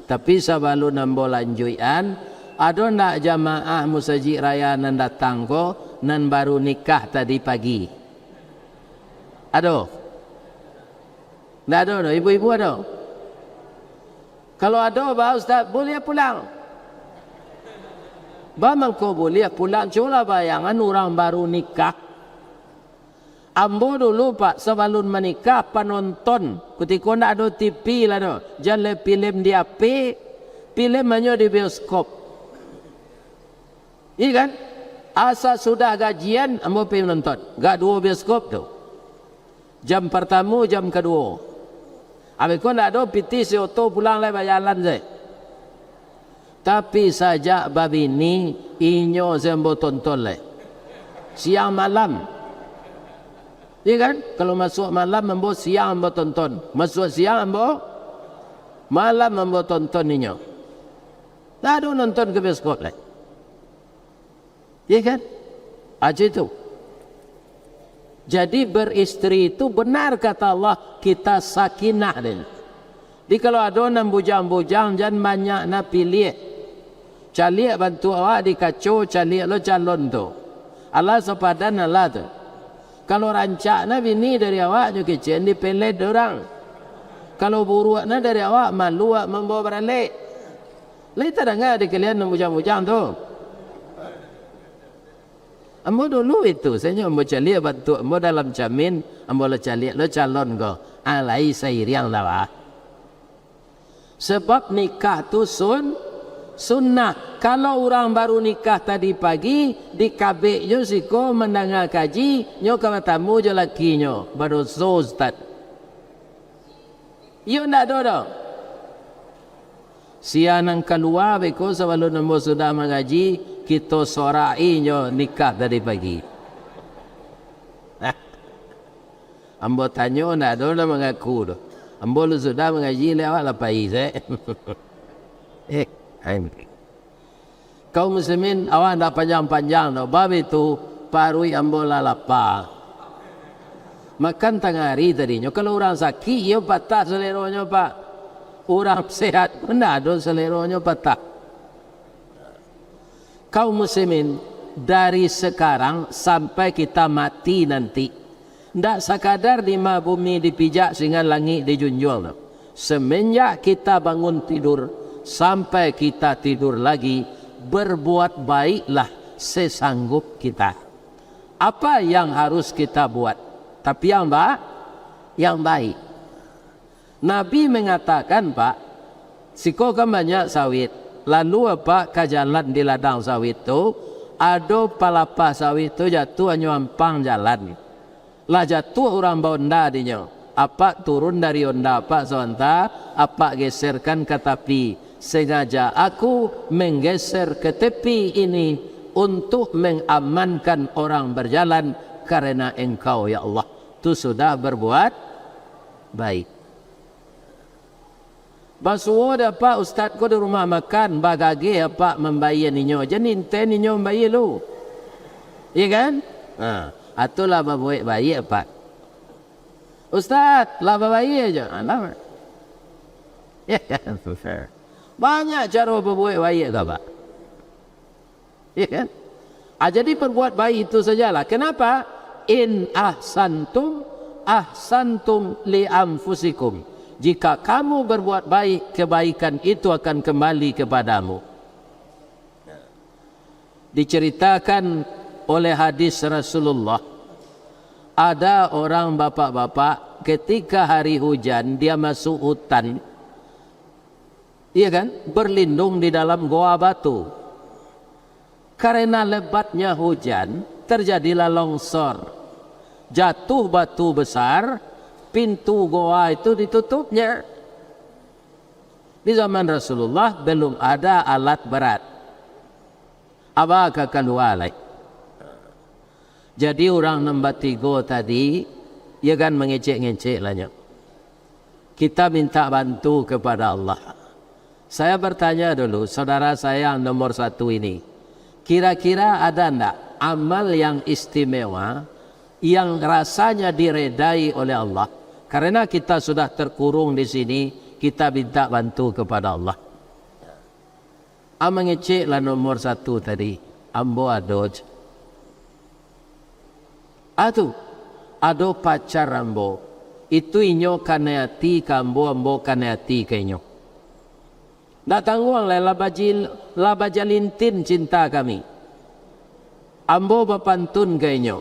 Tapi sabalun ambo lanjuikan, ado ndak jamaah Musajik Raya nan datang ko, nan baru nikah tadi pagi? Ado? Ndak ado doh, ibu-ibu ado? Kalau ado, ba Ustaz, buliah pulang. Ba mangko buliah pulang, cubolah bayangan urang baru nikah. Ambo dulu, Pak, sabalun manikah, panonton, kutiko ndak ado T V lah doh, jan lai pilem di H P, pilem hanyo di bioskop. Iya kan? Asa sudah gajian, ambo pai manonton. Gak duo bioskop tu. Jam partamo, jam kaduo. Abih ko ndak ado pitih si oto pulang lai bajalan se. Tapi sajak babini, inyo se ambo tonton lai. Siang malam. Iya kan? Kalau masuak malam, ambo siang ambo tonton. Masuak siang ambo, malam ambo tonton inyo. Ndak ado nonton ka bioskop lai. Iya kan? Aja itu. Jadi, beristri itu benar kata Allah, kita sakinah deh. Jadi, kalau ado nan bujang-bujang, jan banyak nak pilih. Caliak bantuak awak di kaco, caliak lo calon tu. Alah sapadan alah tu. Kalau rancak na bini dari awak nyo kecek, dipelet urang. Kalau buruak na dari awak, malu awak mambawa baralek. Lai tadanga di kalian nan bujang-bujang tu? Ambo dulu itu, sajo ambo caliak bantuak ambo dalam camin, ambo lah caliak lo calon ko. Ah, lai sairiang dah, bah. Sebab nikah tu sun-, sunnah. Kalau urang baru nikah tadi pagi, dikabeknyo siko mandanga kaji, nyo ka batamu jo lakinyo, badoso, Ustaz. Iyo ndak ado doh. Sia nan kalua beko sabalun ambo sudah mangaji, kito sorak-i nyo nikah tadi pagi. Ambo tanyo, ndak ado nan mangaku doh. Ambo lu sudah mangaji, lewat lah pai se. Eh, ain. Kaum muslimin, awak ndak panjang-panjang doh, bab itu paruik ambo lah lapa. Makan tangah ari tadinyo, kalau urang sakik, iyo patah saleronyo, Pak. Urang sehat pun ndak ado saleronyo patah. Kaum muslimin, dari sekarang sampai kita mati nanti, ndak sakadar dima bumi dipijak, singan langik dijunjuang tu. Semenjak kita bangun tidur, sampai kita tidur lagi, berbuat baiklah sesanggup kita. Apa yang harus kita buat? Tapi yang ba-, yang baik. Nabi mengatakan, Pak, siko kan banyak sawit. Lalu apak ka jalan di ladang sawit tu, ado palapah sawit tu jatuah, nyo ampang jalan. Lah jatuah urang baonda dinyo. Apak turun dari onda apak sabanta, apak geserkan ka tapi. Sengaja aku menggeser ke tepi ini untuk mengamankan orang berjalan karena Engkau, ya Allah. Tu sudah berbuat baik. Basuo dek apak ustad ko di rumah makan, bagageh apak mambayia inyo, jan inten inyo mambayia lu. Iya kan? Ha, atulah babuek baik apak. Ustad, lah babayia jo. Ha, lah. Ya kan? Banyak caro babuek baik ka apak. Ya kan? Ah, jadi perbuat baik itu sajalah. Kenapa? In ahsantum, ahsantum li anfusikum. Jika kamu berbuat baik, kebaikan itu akan kembali kepadamu. Diceritakan oleh hadis Rasulullah, ada orang bapak-bapak ketika hari hujan, dia masuk hutan, iya kan, berlindung di dalam goa batu. Karena lebatnya hujan, terjadilah longsor. Jatuh batu besar, pintu goa itu ditutupnya. Di zaman Rasulullah belum ada alat berat. Aba ka kalua lai. Jadi urang nan batigo tadi, iya kan, mangecek-ngecek lah nyo. Kita minta bantu kepada Allah. Saya bertanya dulu, saudara saya yang nomor satu ini, kira-kira ada ndak amal yang istimewa, yang rasanya diredai oleh Allah? Karena kita sudah terkurung di sini, kita minta bantu kepada Allah. Ah, mangecek lah nomor satu tadi, ambo ado, cek. Ah tu, ado pacar ambo, itu inyo kanai ati ka ambo, ambo kanai ati ka inyo. Ndak tangguang lai lah bajil-, lah bajalintin cinta kami. Ambo bapantun ka inyo,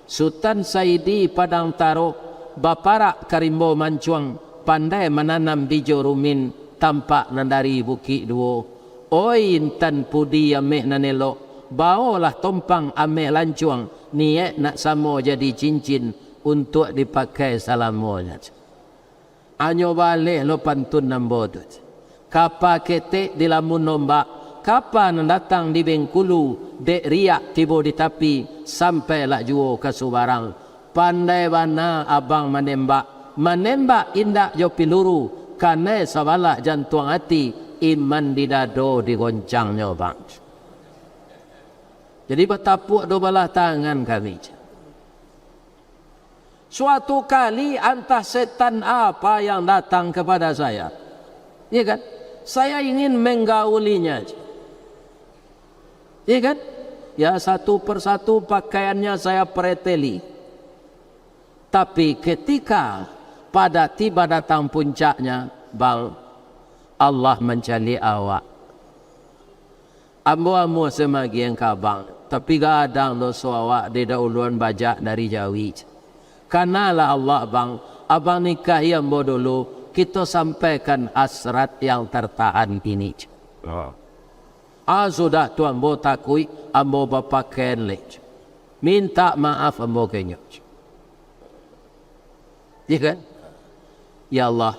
Sutan Saidi Padang Tarok, baparak ka rimbo mancuang, pandai mananam bijo rumin, tampak nan dari Bukik Duo. Oi intan pudi ameh nan elok, baolah tompang ameh lancuang, niaik nak samo jadi cincin, untuak dipakai salamonyo. Anyo baleh lo pantun ambo tu. Kapa ketek dilamun ombak, kapa nan datang di Bengkulu, dek riak tibo di tapi, sampai lah juo ka subarang. Pandai bana abang manembak, manembak indak jo piluru, kanai sabalah jantuang ati, iman di dado digoncangnyo, bang. Jadi batapuak duo balah tangan kami. Suatu kali, antah setan apa yang datang kepada saya. Iya kan? Saya ingin menggaulinya. Iya kan? Ya, satu persatu pakaiannya saya preteli. Tapi ketika pada tiba datang puncaknya, bang, Allah mancaliak awak. Ambo amuah samagiang ka abang, tapi gadang doso awak di dauluan bajak dari jawi. Kanalah Allah, bang, abang nikahi ambo dulu, kito sampaikan hasrat yang tertahan ini. Ah, sudah tu ambo takuik, ambo bapakaian leh. Minta maaf ambo ka inyo. Iya kan? Ya Allah,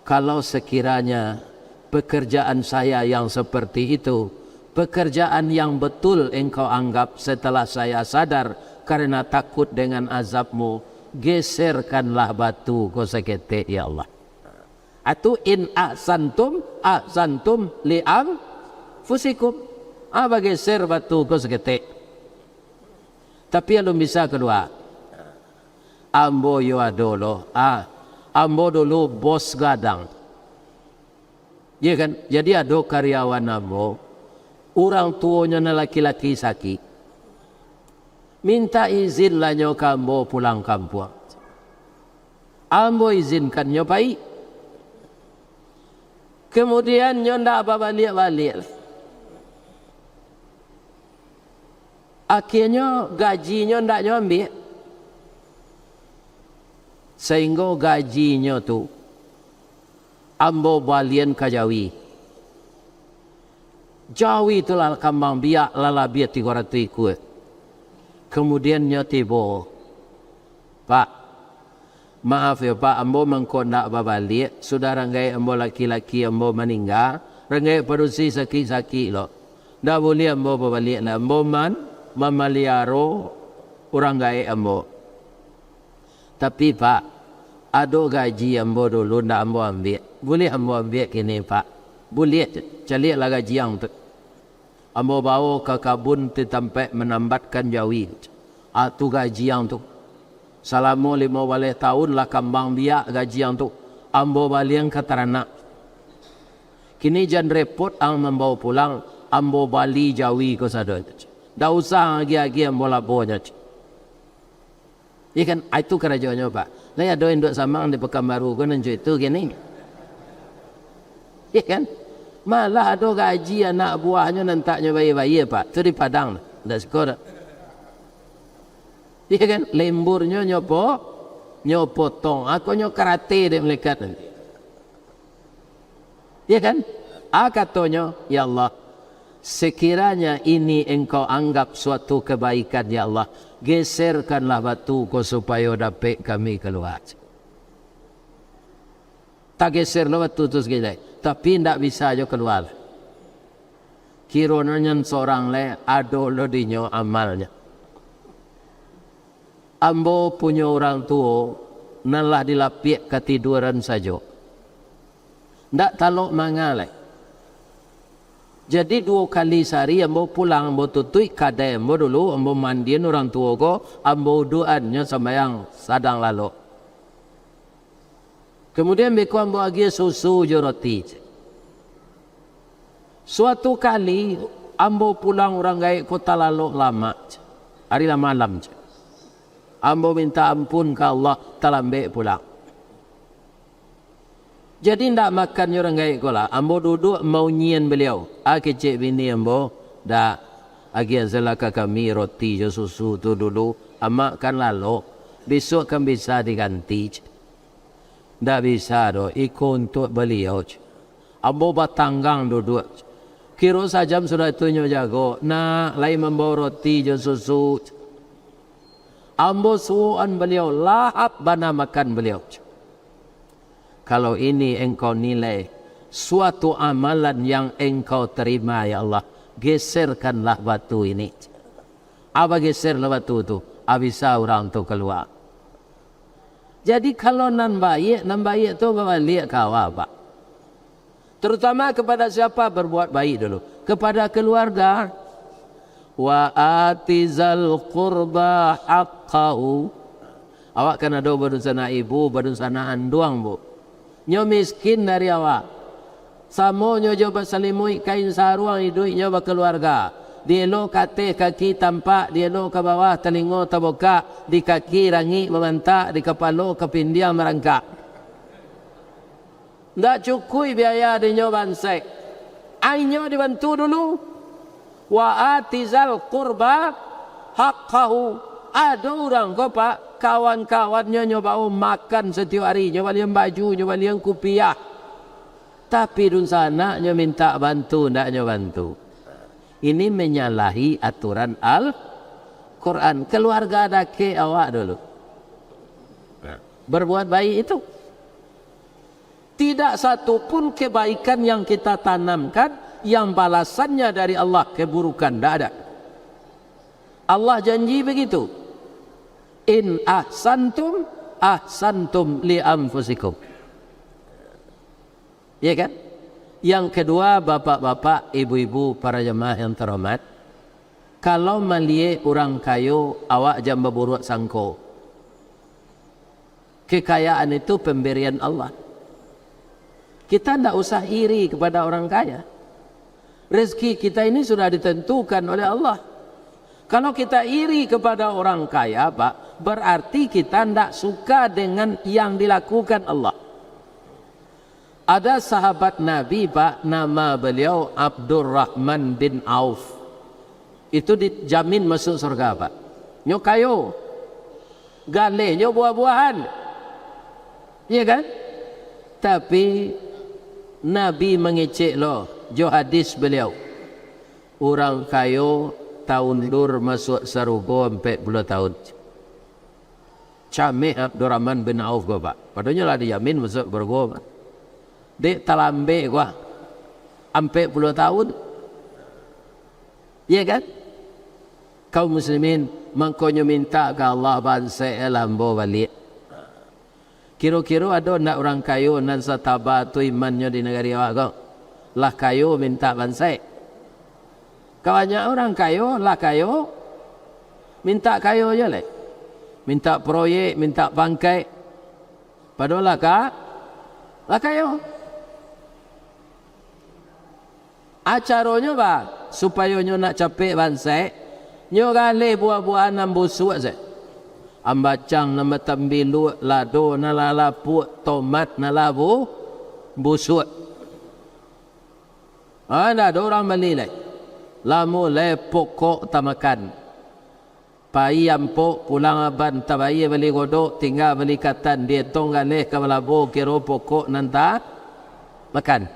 kalau sekiranya pekerjaan saya yang seperti itu, pekerjaan yang betul Engkau anggap, setelah saya sadar karena takut dengan azab-Mu, geserkanlah batu ko saketek, ya Allah. Atu in ahsantum, ahsantum li anfusikum. Ah, bageser batu ko saketek. Tapi alun bisa kalua. Ambo yo ado lo. Ah, ambo dulu bos gadang. Iya kan? Jadi ado karyawan ambo, urang tuonyo nan laki-laki sakik. Minta izin lah nyo ka ambo pulang kampuang. Ambo izinkan nyo pai. Kemudian nyo ndak babaliak-baliak. Akhianyo gajinyo ndak nyo ambiak. Sainggo gajinyo tu ambo balian ka jawi. Jawi tu lah kambang biak lah labiah tigo ratuih ikua. Kemudian nyo tibo, "Pak, maaf yo Pak, ambo mangko ndak babaliak, sudah rang gaek ambo laki-laki ambo maningga, rang gaek padusi sakik-sakik lo. Ndak buliah ambo babaliak, ndak ambo man-, mamaliaro urang gaek ambo." Tapi, Pak, Ado gaji ambo dulu ndak ambo ambiak. Buliah ambo ambiak kini, Pak? Buliah, caliaklah gaji ang tu. Ambo bawo ka kabun di tampek manambatkan jawi. Ah, tu gaji ang tu. Salamo limo baleh taun lah kambang biak gaji ang tu. Ambo balian ka taranak. Kini jan repot ang mambawo pulang, ambo bali jawi ko sadonyo. Ndak usah ang agiah-agiah ambo labonyo. Iya kan? Ah, itu karajonyo, Pak. Lai ado induak samang di Pekanbaru ko nan co itu kini. Iya kan? Malah ado gaji anak buahnyo nan tak nyo bayia-bayia, Pak. Tu di Padang tu. Ndak siko doh. Iya kan? Lemburnyo nyo po-, nyo potong. Ako nyo karate dek malaikat nanti. Ya kan? Ah, katonyo, "Ya Allah, sekiranya ini Engkau anggap suatu kebaikan, ya Allah, geserkanlah batu ko supayo dapek kami kalua." Tageser lo batu tu sakali, tapi ndak bisa jo kalua. Kironyo nyan sorang lai, ado lo dinyo amalnyo. Ambo punyo urang tuo nan lah di lapiak katiduran sajo. Ndak talok manga lai. Jadi duo kali sahari ambo pulang, ambo tutuik kadai ambo dulu, ambo mandian urang tuo ko, ambo uduakan nyo sambayang sadang lalok. Kamudian beko ambo agiah susu jo roti. Suatu kali, ambo pulang urang gaek ko talalok lamak, ari lah malam. Ambo minta ampun ka Allah, talambek pulang. Jadi ndak makan jo urang gaek ko lah, ambo duduak maunyian baliau. Ah, kecek bini ambo, "Dak, agiah sajolah ka kami roti jo susu tu dulu, amak kan lalok, bisuak kan bisa diganti." Ndak bisa doh, iko untuak baliau. Ambo batanggang duduak. Kiro sajam sudah tu nyo jago, nak lai mambawo roti jo susu. Ambo suokan baliau, lahap bana makan baliau. Kalau ini engkau nilai suatu amalan yang engkau terima, ya Allah, geserkanlah batu ini. Abah geser lah batu tu, abisa urang tu kalua. Jadi kalau nan baiak, nan baiak tu babaliak ka awak, Pak. Terutama kepada siapa berbuat baik dulu? Kepada keluarga. Wa atizal qurba haqqahu. Awak kan ado badunsanak ibu, badunsanak anduang, Bu. Nyo miskin dari awak. Samonyo jo basalimuik kain saruang iduiknyo bakaluarga. Dielo ka ateh kaki tampak, dielo ka bawah talingo tabukak, di kaki rangik mamantak, di kapalo kapindiang marangkak. Ndak cukuik biaya dinyo bansaik. Ainyo dibantu dulu. Wa atizal qurba haqqahu. Ado urang ko, Pak, kawan-kawannyo nyo bawo makan satiok ari, nyo balian baju, nyo balian kupiah. Tapi dunsanaknyo mintak bantu, ndak nyo bantu. Ini menyalahi aturan Al-Quran. Keluarga dakek awak dulu. Berbuat baik itu. Tidak satu pun kebaikan yang kita tanamkan, yang balasannya dari Allah keburukan, tidak ada. Allah janji begitu. In ahsantum, ahsantum li anfusikum. Ya kan? Yang kedua, bapak-bapak, ibu-ibu, para jamaah yang terhormat, kalau maliek urang kayo, awak jan baburuak sangko. Kekayaan itu pemberian Allah. Kita ndak usah iri kepada orang kaya. Rezeki kita ini sudah ditentukan oleh Allah. Kalau kita iri kepada orang kaya, Pak, berarti kita ndak suka dengan yang dilakukan Allah. Ada sahabat Nabi, Pak, nama beliau Abdurrahman bin Auf. Itu dijamin masuk surga, Pak. Nyo kayo. Galehnyo buah-buahan. Iya kan? Tapi, Nabi mangecek lo, jo hadis beliau. Urang kayo taundur masuak sarugo ampek puluah taun. Cameh Abdurrahman bin Auf ko, Pak. Padonyo lah dijamin masuak sarugo, Pak. Dek talambek ko, ampek puluah taun. Iya kan? Kaum muslimin, mangkonyo minta ka Allah, bansaiklah ambo baliak. Kiro-kiro ado ndak urang kayo nan sataba tu imannyo di nagari awak ko? Lah kayo mintak bansaik. Kabanyakan urang kayo, lah kayo, mintak kayo je lai. Mintak proyek, mintak pangkaik. Padahal lah ka-, lah kayo. A caronyo ba, supayo nyo nak capek bansaik, nyo galeh buah-buahan nan busuak se. Ambacang nan batambiluak, lado nan lah lapuak, tomat nan lah bu-, busuak. Ah, ndak ado urang bali lai. Lah mulai pokok tamakan. Pai ampok, pulang aban, tabayia bali godok, tingga bali katan, dietong galeh ka balabo, kiro pokok nan ta-, makan.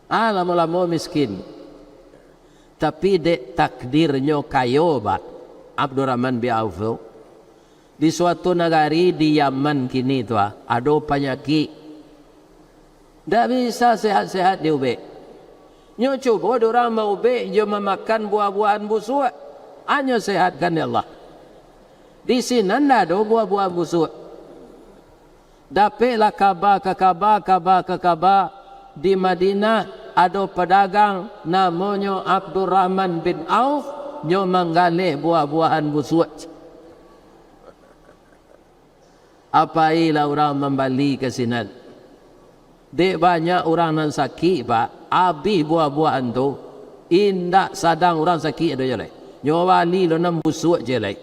Ah, lamo-lamo miskin. Tapi dek takdirnyo kayo, Pak Abdurrahman bin Auf tu, di suatu nagari di Yaman kini tu, ah, ado panyakik. Ndak bisa sehat-sehat diubek. Nyo cubo dek urang maubek jo mamakan buah-buahan busuak. Anyo sehatkan dek Allah. Di sinan ndak ado buah-buahan busuak. Dapeklah kaba ka kaba, kaba ka kaba, di Madinah ado padagang namonyo Abdurrahman bin Auf, nyo manggaleh buah-buahan busuak. Apailah urang mambali ka sinan. Dek banyak urang nan sakik, Pak, abih buah-buahan tu, indak sadang urang sakik ado jo lai. Nyo bali lo nan busuak je lai.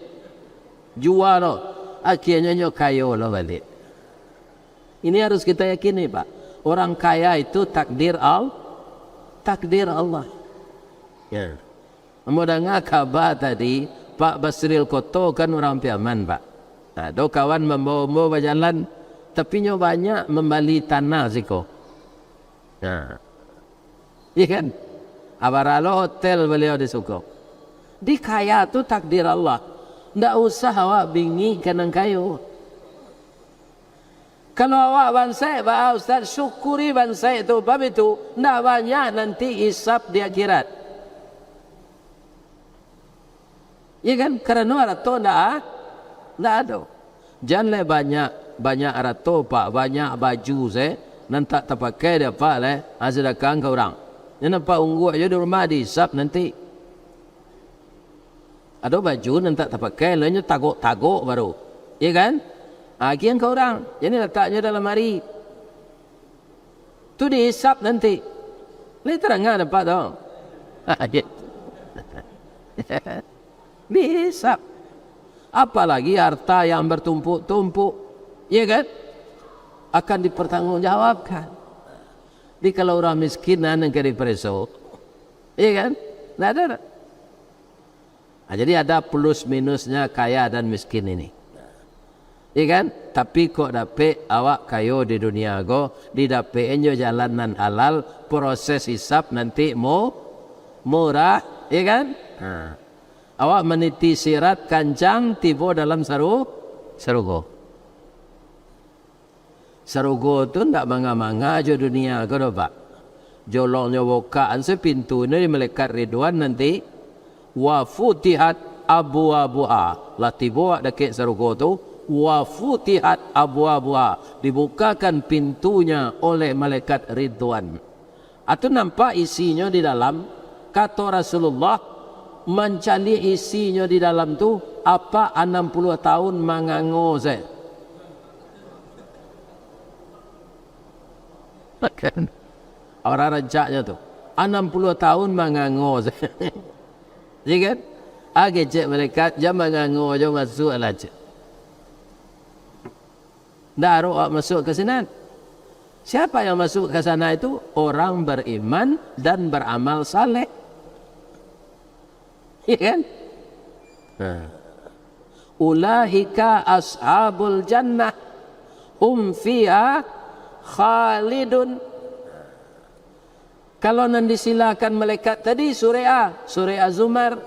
Jua lo, akienyo nyo kayo lo baliak. Ini harus kita yakini, Pak. Orang kaya itu takdir Al-, takdir Allah. Ya. Ambo danga kaba tadi, Pak Basril Koto kan urang Piaman, Pak. Nah, ado kawan mambawa ambo bajalan, tapi nyo banyak mambali tanah siko. Nah. Iya kan? Abara lo hotel baliau di siko. Di kaya tu takdir Allah. Ndak usah awak bingik ka nan kayo. Kalau awak bansaik, baa Ustaz, syukuri bansaik tu, bab itu, ndak banyak nanti isap di akhirat. Iya kan? Karano arato ndak a-, ndak ado. Jan lai banyak, banyak arato, Pak, banyak baju se, nan tak tapakai dek Apak lai, ha, sadakahkan ka urang. Nan Apak ungguak jo di rumah diisap nanti. Ado baju nan tak tapakai, lainyo tagok-tagok baru. Iya kan? Ha, agiahan ka urang. Jan lataknyo dalam lamari. Tu dihisap nanti. Lai tarang dapek tu. Dihisap. Apalagi harta yang bertumpuk-tumpuk. Iya kan? Akan dipertanggungjawabkan. Jadi kalau urang miskin, nan ka dipareso. Iya kan? Ndak ado dah. Ha, jadi ada plus minusnya kaya dan miskin ini. Iya kan? Tapi kok dapek awak kayo di dunia ko, didapek-an jo jalan nan halal, proses hisap nanti mu-, murah, iya kan? Ha. Awak maniti sirat kancang, tibo dalam saru-, sarugo. Sarugo tu ndak manga-manga jo dunia ko doh, Pak. Jolongnyo bokakan se pintunyo di malaikat Ridwan nanti, "Wa futihat abwabuha." Lah tibo awak dakek sarugo tu, "Wa futihat abwabuha." Dibukakan pintunya oleh malaikat Ridwan. Atu nampak isinyo di dalam, kato Rasulullah, mancaliak isinyo di dalam tu, apak anam puluah tahun mangango se. Urang rancaknyo tu, anam puluah tahun mangango se. Iya kan? Ah, kecek malaikat, "Jan mangango jo, masuaklah," cek. Ndak arok awak masuak ka sinan. Siapa yang masuk ke sana itu? Orang beriman dan beramal saleh. Iya kan? Nah. "Ulaika ashabul jannah, hum fiha khalidun." Kalau nan disilakan malaikat tadi, surek a, surek Az-Zumar.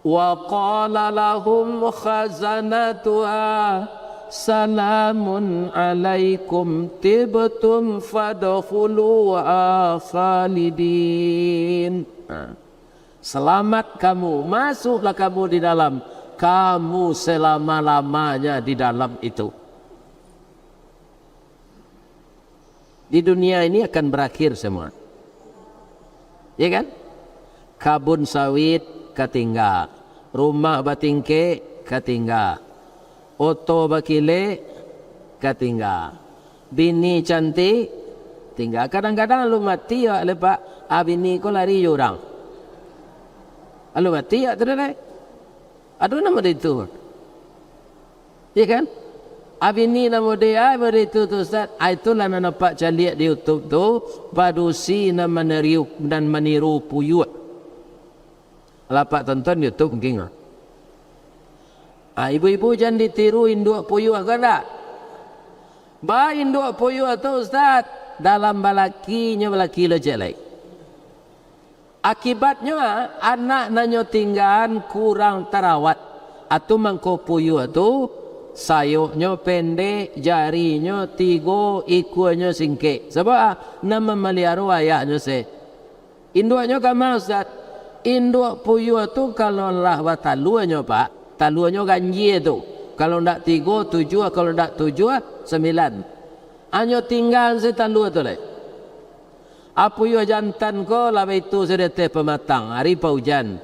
"Wa qala lahum khazanatuha, salamun alaikum tibtum fadkhuluha khalidin." Nah. "Selamat kamu, masuklah kamu di dalam, kamu selama-lamanya di dalam itu. Di dunia ini akan berakhir semua. Ya kan? Kabun sawit ka tingga, rumah batingkek ka tingga, oto bakilek ka tingga, bini cantik tingga. Kadang-kadang alun mati awak lai, Pak, ah, bini ko lari jo urang. Alun mati awak tu lai. Aduh, namo dek itu. Ya kan? Ah, bini namo dek, ah, namo dek itu tu, Ustaz. Ah, itulah nan nampak caliak di YouTube tu, padusi nan maniru, nan maniru puyuah. Lah Apak tonton YouTube mungkin. Ah, ibu-ibu jan ditiru induak puyuah ko ndak? Ba induak puyuah tu, Ustaz, dalam balaki nyo balaki lo ciek lai. Akibatnyo, ah, anak nan nyo tinggaan kurang tarawat. Atu mangko puyuah tu, sayoknyo pendek, jarinyo tigo, ikuanyo singkek. Sabab, ah, nan mamaliharo ayaknyo se. Induaknyo kama, Ustaz? Induak puyuah tu kalau lah bataluanyo, Pak, taluanyo ganjia tu. Kalau ndak tigo, tujuah, kalau ndak tujuah, sambilan. Hanyo tinggaan se talua tu lai. Ah, puyuah jantan ko lah baitu se di ateh pamatang, ari paujan.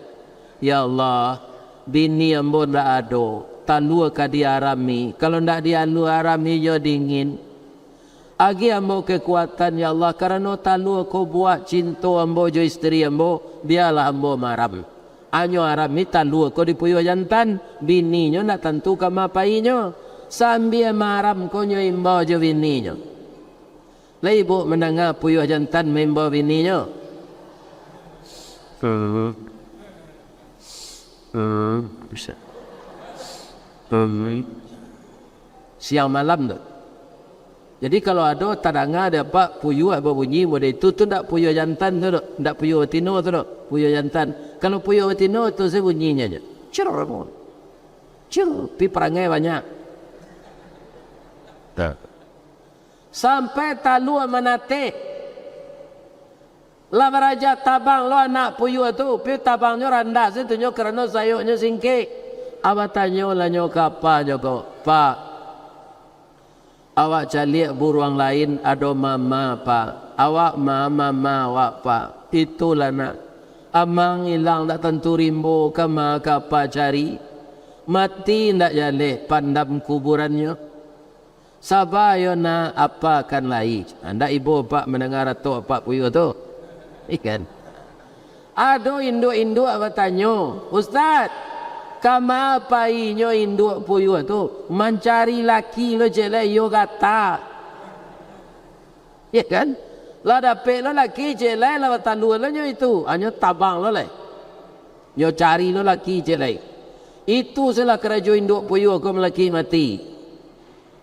Ya Allah, bini ambo ndak ado, talua ka diarami, kalau ndak dialua arami jo dingin. Agiah ambo kekuatan, ya Allah, karano talua ko buah cinto ambo jo isteri ambo, bialah ambo maaram. Hanyo arami talua ko di puyuah jantan, bininyo ndak tantu kama painyo. Sambia maaram ko nyo imbau jo bininyo. Lai ibuk mandanga puyuah jantan maimbau bininyo? Hmm. Hmm. Bisa. Hmm. Siang malam tu. Jadi, kalau ado tadanga dek Apak puyuah babunyi model itu, tu ndak puyuah jantan tu doh, ndak puyuah batino tu doh, puyuah jantan. Kalau puyuah batino tu se bunyinyo je. Cer, cer, pi parangai banyak. Nah. Sampai talua manateh. Lah baraja tabang lo anak puyuah tu, pi tabangnyo randah se tu nyo karano sayoknyo singkek. Apak tanyo lah nyo ka apanyo ko, "Pak, awak caliak buruang lain ado mama, Pak. Awak ma-, mama awak, Pak. Itulah nak. Amang ilang ndak tantu rimbo, kama ka apa cari. Mati ndak jaleh pandam kuburannyo." Saba yo nak, apa kan lai. Ndak ibo Apak mandanga ratok Apak puyuah tu? Ikan. Ado induak-induak batanyo, "Ustaz, kama painyo induak puyuah tu? Mancari laki lo ciek lai, iyo gata." Ya kan? Lah dapek lo laki ciek lai, lah batalua lo nyo itu, hanyo tabang lo lai. Nyo cari lo laki ciek lai. Itu se lah karajo induak puyuah ko malaki mati.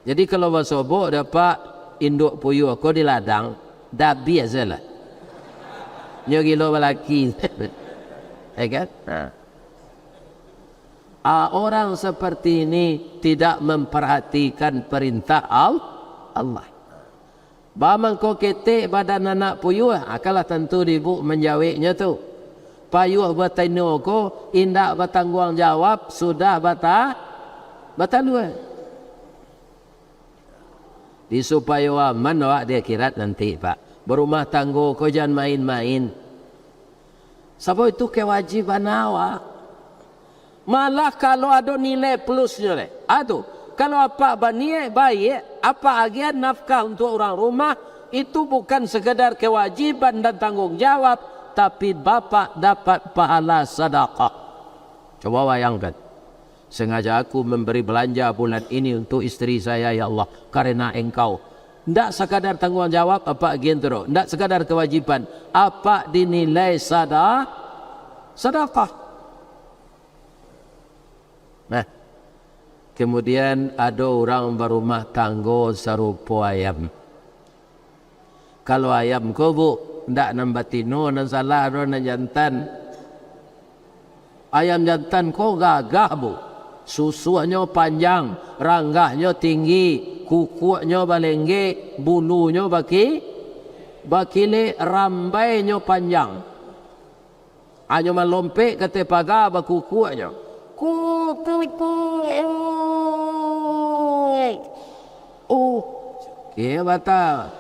Jadi, kalau basobok dek Apak induak puyuah ko di ladang, dabiah se lah. Nyo gilo balaki. Ya kan? Ha. Ah, orang seperti ini tidak memperhatikan perintah Al-, Allah. Ba mangko ketek badan anak puyuah, ah, kalah tantu di ibuk manjaweknyo tu. Puyuah batino ko indak batangguang jawab, sudah bata-, batalua. Di supayo aman awak di akhirat nanti, Pak. Barumah tanggo ko jan main-main. Sabab itu kewajiban awak. Malah kalau ado nilai plusnyo, leh. Ah, tu. Kalau Apak baniaik baiak, Apak agiah nafkah untuak urang rumah, itu bukan sekadar kewajiban dan tanggung jawab, tapi Bapak dapat pahala sadakah. Coba bayangkan. Sengaja aku memberi belanja bulan ini untuk isteri saya, ya Allah, karena Engkau. Ndak sakadar tangguang jawab Apak agian tu doh, ndak sakadar kewajiban, Apak dinilai sada-, sadakah. Nah, kemudian ado urang barumah tanggo sarupo ayam. Kalau ayam ko, Bu, ndak nan batino nan salah, ado nan jantan. Ayam jantan ko gagah, Bu. Susuahnyo panjang, ranggahnyo tinggi, kukuaknyo balenggek, bulunyo baki-, bakilek, rambainyo panjang. Hanyo malompek ka ateh paga bakukuaknyo. Ku-, Oh, keh bata.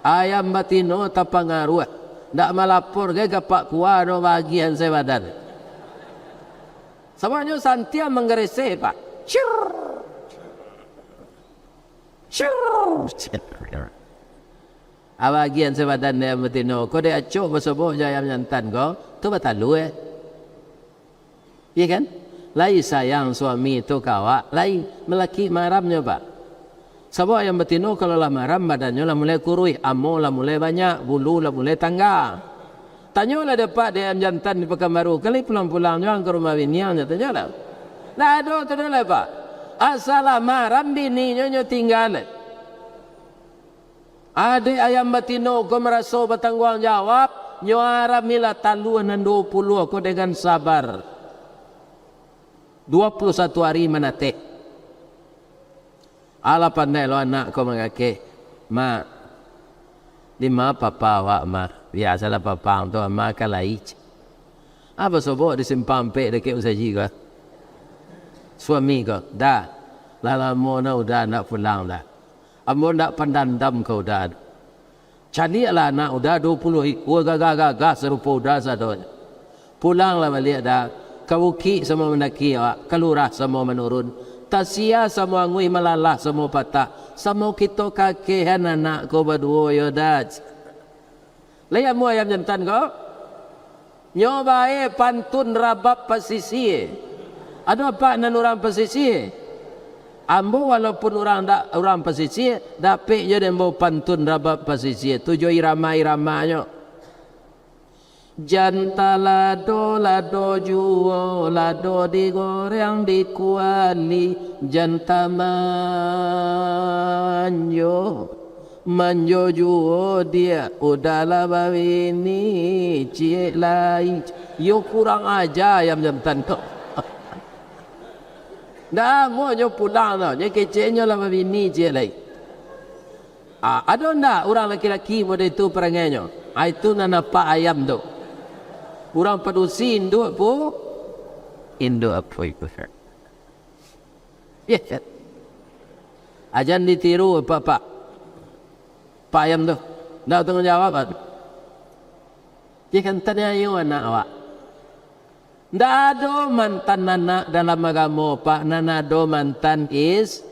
Ayam batino tapangaruah. Ndak malapor gai ka Pak Kua do bagian sabadan. Sababnyo santiang manggaresek, Pak. Cir. Cir. Abagian sabadan dek ayam batino ko, dek acok basobok jo ayam jantan ko, tu batalua, eh. Iya kan? Lai sayang suami tu ka awak, lai malaki maramnyo, Pak. Sabab ayam batino kalau lah maram, badannyo lah mulai kuruih, amo lah mulai banyak, bulu lah mulai tangga. Tanyolah dek Pak, dek ayam jantan di Pakanbaru, kali pulang-pulang nyo ang ka rumah bini ang, tanyolah. Ndak ado tu doh lai, Pak. Asa lah maram bininyo, nyo tingga lai. Dek ayam batino ko maraso batangguang jawab, nyo aramilah talua nan duo puluah ko dengan sabar. Duo puluah satu ari manateh. Alah pandai lo anak ko mangakeh, "Mak, di ma papa awak, Mak? Biasolah papa ang tu, Mak, ka lai." Apo sobok di simpang ampek dakek usaji ko? Suami ko, "Da, lah lamo na Uda ndak pulang, Da. Ambo ndak pandandam ka Uda. Caliaklah anak Uda duo puluah ikua gagah-gagah sarupo Uda sadonyo. Pulanglah baliak, Da. Ka bukik samo mandaki awak, ka lurah samo manurun, tasia samo anguih, malalah samo patah, samo kito kakehan anak ko baduo yo, Da." Lai amuah ayam jantan ko? Nyo bae pantun rabab pasisia. Ado apak nan urang pasisia? Ambo walaupun urang dak urang pasisia, dapek jo dek ambo pantun rabab pasisia tu jo irama-iramanyo. Jan talado, lado juo, lado digoreng di kuali, jan tamanjo. Manjo juo diak, Uda lah babini ciek lai. Yo kurang aja ayam jantan tu. Ndak amuah nyo pulang tu, nyo keceknyo lah babini ciek lai. Ah, ado ndak urang laki-laki model itu parangainyo? Ah, itu nan apak ayam tu. Urang padusi induak pu-, induak apo itu? Ya, kan? Ajan ditiru, Pak, Pak. Pak ayam tu. Ndak tangguang jawab, Pak. Ya, kan, taniayo anak awak. Ndak ado mantan anak dalam agamo, Pak. Nan ado mantan is-,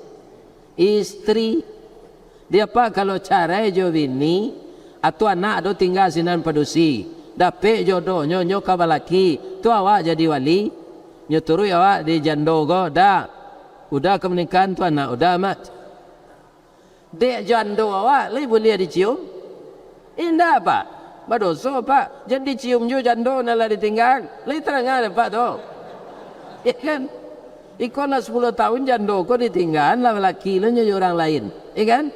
istri. Dia, Pak, kalau carai jo bini, atu anak ado tingga sinan padusi. Dapek jodohnyo, nyo ka balaki. Tu awak jadi wali. Nyo turuik awak di jando ko, dak. Uda ka manikahan tu anak Uda, Mak. Dek jando awak, lai buliah dicium? Indak, Pak. Badoso, Pak. Jan dicium juo jando nan lah ditinggaan. Lai tarang dek Apak tu. Ya kan? Iko lah sapuluah tahun jando ko ditinggaan, lah balaki lo nyo jo urang lain. Ya kan?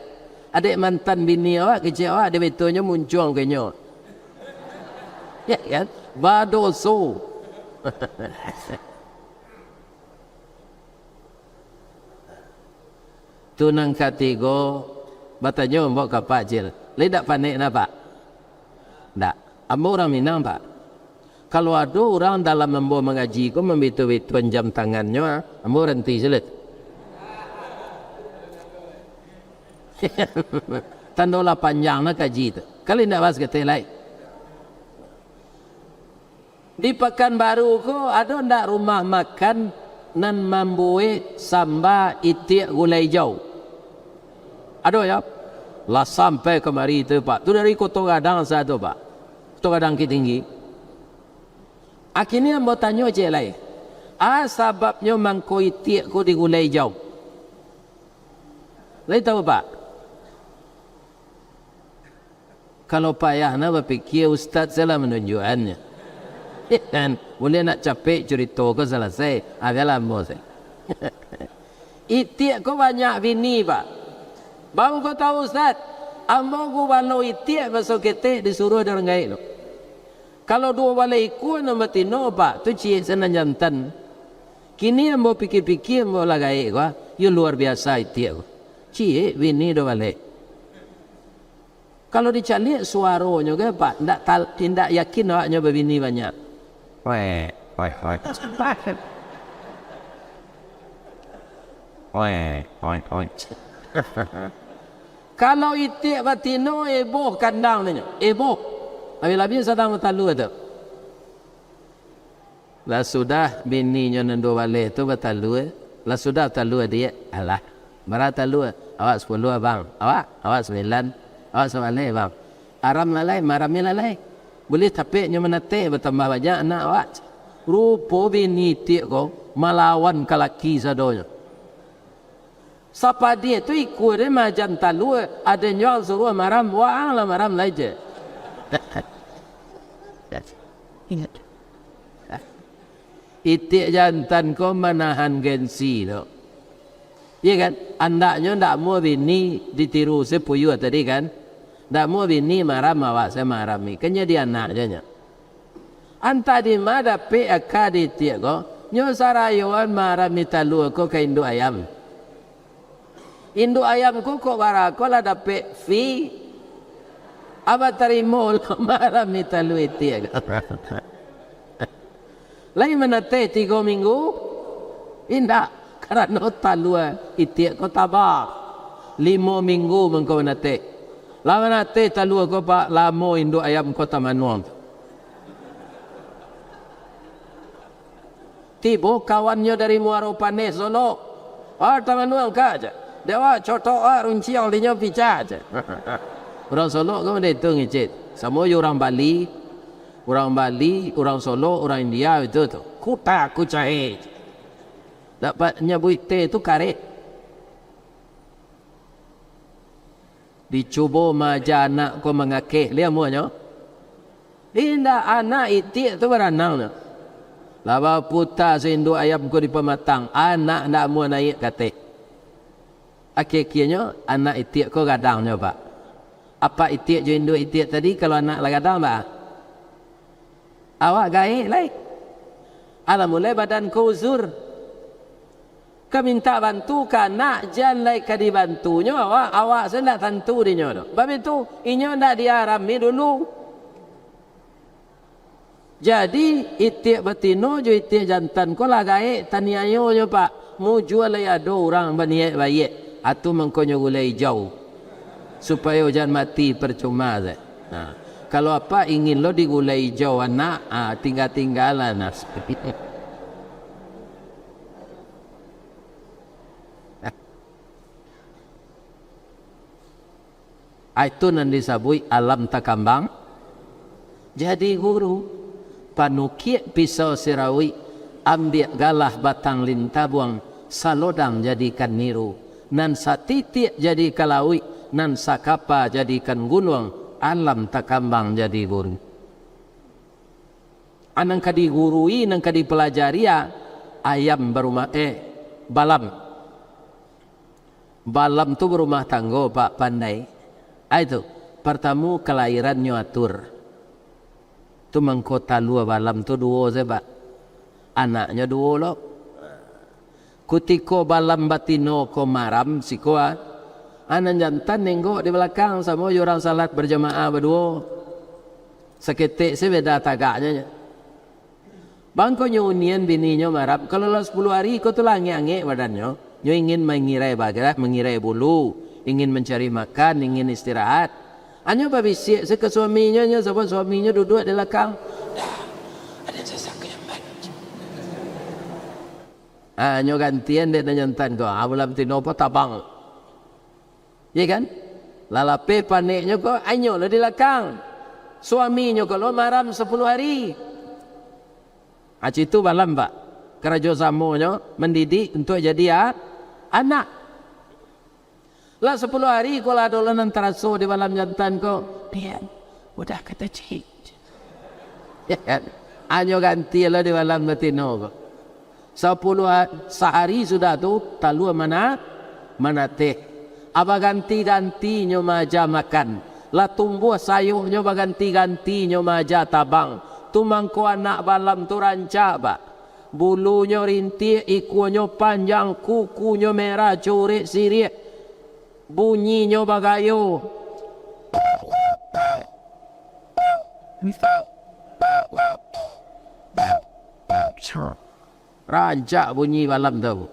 Adek mantan bini awak, kecek awak, dek betonyo muncuang ka inyo. Ya kan? Badoso. Tu nan katigo, batanyo ambo ka Pak Cil, "Lai dak panek nah, Pak?" "Ndak, ambo urang Minang, Pak. Kalau ado urang dalam ambo mangaji ko mambitu-bituan jam tangannyo, ah, ambo baranti silik." Tando lah panjang nah kaji tu. Kali ndak baa saketek lai. Di Pakanbaru ko, ado ndak rumah makan nan mambuek samba itiak gulai ijau? Ado, yo? Lah sampai kamari tu, Pak. Tu dari Koto Gadang sajo, Pak. Koto Gadang Bukik Tinggi. Akhirnyo ambo tanyo ciek lai, a sababnyo mangko itiak ko digulai ijau? Lai tahu, Pak? Kalau payah nah bapikia, ustaz sajolah manunjuakannyo. Kan? Buliah nak capek curito ko salasai, abialah ambo sajo. Itiak ko banyak bini, Pak. Baa ko tahu, ustaz? Ambo gubalo itiak baso ketek disuruah dek urang gaek tu. Kalau duo baleh ikua nan batino, Pak, tu ciek sinan jantan. Kini ambo pikia-pikia, ambo lah gaek ko, ah, yo luar biasa itiak ko. Ciek bini duo baleh. Kalau dicaliak suaronyo ko, Pak, ndak tal-, indak yakin awaknyo babini banyak. Weh, weh, weh. Oi, oi, oi. Kalau itiak batino, eboh kandang tu nyo. Eboh. Labiah-labiah sadang batalua tu. Lah sudah bininyo nan duo baleh tu batalua, lah sudah talua diak, alah, bara talua? Awak sapuluah, Bang. Awak? Awak sambilan. Awak sabaleh, Bang. Aram lalai, maramnyo lalai. Buliah tapek nyo manateh, batambah banyak anak awak. Rupo bini itiak ko malawan ka laki sadonyo. Sapadiah tu ikua den maajan talua, aden juo suruah maram, waang lah maram lai je. Itiak jantan ko manahan gengsi tu. Iya kan? Andaknyo ndak amuah bini ditiru si Puyuah tadi kan? Ndak amuah bini maram awak, sia marami. Kan jadi anak je nyo. Antah dima dapek aka di itiak ko, nyo sarayoan marami talua ko ka induak ayam. Induak ayam ko kok bara ko lah dapek fee, abah tarimo lo marami talua itiak ko. Lai manateh tigo minggu? Indak, karano talua itiak ko taba. Limo minggu mangko manateh. Lah manateh talua ko, Pak, lamo induak ayam ko tamanuang tu. Tibo kawannyo dari Muaro Paneh, Solok. "Ah, tamanuang ka," cak. "Dek awak cotok, ah, runciang dinyo picah," cak. Urang Solok kan model tu ngecek. Samo jo urang Bali. Urang Bali, urang Solok, urang India itu tu. Kuta kucai. Dapat nyabuik teh tu karek. Dicubo maaja anak ko mangakeh, lai amuahnyo? Indak, anak itiak tu baranang nyo. Lah baputa si induak ayam ko di pamatang, anak ndak amuah naiak ka ateh. Akhia-akhianyo, anak itiak ko gadang nyo, Pak. Apak itiak jo induak itiak tadi, kalau anak lah gadang, baa? Awak gaek lai. Alah mulai badan ko uzur. Ka mintak bantu ka anak, jan lai ka dibantunyo awak, awak se ndak tantu dinyo tu. Sabab itu, inyo ndak diarami dulu. Jadi, itiak batino jo itiak jantan ko lah gaek taniayonyo, Pak. Mujua lai ado urang baniaik baiak, atu mangkonyo gulai ijau. Supayo jan mati parcuma se. Nah, kalau apak ingin lo digulai ijau anak, ah, tingga-tinggalah nah. Ah, itu nan disabuik alam takambang. Jadi guru, panukiak pisau sirawik, ambiak galah batang lintabuang, salodang jadikan niru, nan satitiak jadikan lauik, nan sakapa jadikan gunuang, alam takambang jadi guru. A, nan ka digurui, nan ka dipalajari, a, ayam barumah, eh, balam. Balam tu barumah tanggo, Pak, pandai. Ai tu, partamo kalahirannyo atur. Tu mangko talua balam tu duo se, Pak. Anaknyo duo lo. Kutiko balam batino ko maram siko, a, nan jantan nenggok di balakang samo jo urang salat bajamaah baduo. Saketek se beda tagaknyo. Mangkonyo unian bininyo maram, kalau lah sapuluah ari ko tu lah angek-angek badannyo, nyo ingin mangirai badan, mangirai bulu, ingin mancari makan, ingin istirahat. Anyo babisiak se ka suaminyo, nyo sabab suaminyo duduak di lakang. Dah, ado sasak ka jamban. Ah, nyo gantian dek nan jantan ko. Ah, balam tino po tabang. Iya kan? Lah lapeh paneknyo ko, anyo lo di lakang. Suaminyo ko lo maram sapuluah ari. Aci tu balam, Pak. Karajo samonyo mandidik untuak jadi a-, anak. Lah sapuluah ari ko lah ado lo nan taraso di balam jantan ko. Dian, udah kata cik. Ya kan? Anyo ganti lo di balam batino ko. Sapuluah a-, sahari sudah tu, talua mana-, manateh. A, baganti-gantinyo maaja makan. Lah tumbuah sayoknyo, baganti-gantinyo maaja tabang. Tu mangko anak balam tu rancak, Pak. Bulunyo rintiak, ikuanyo panjang, kukunyo merah, curek siriak. Bunyinyo bagayo. Rancak bunyi balam tu.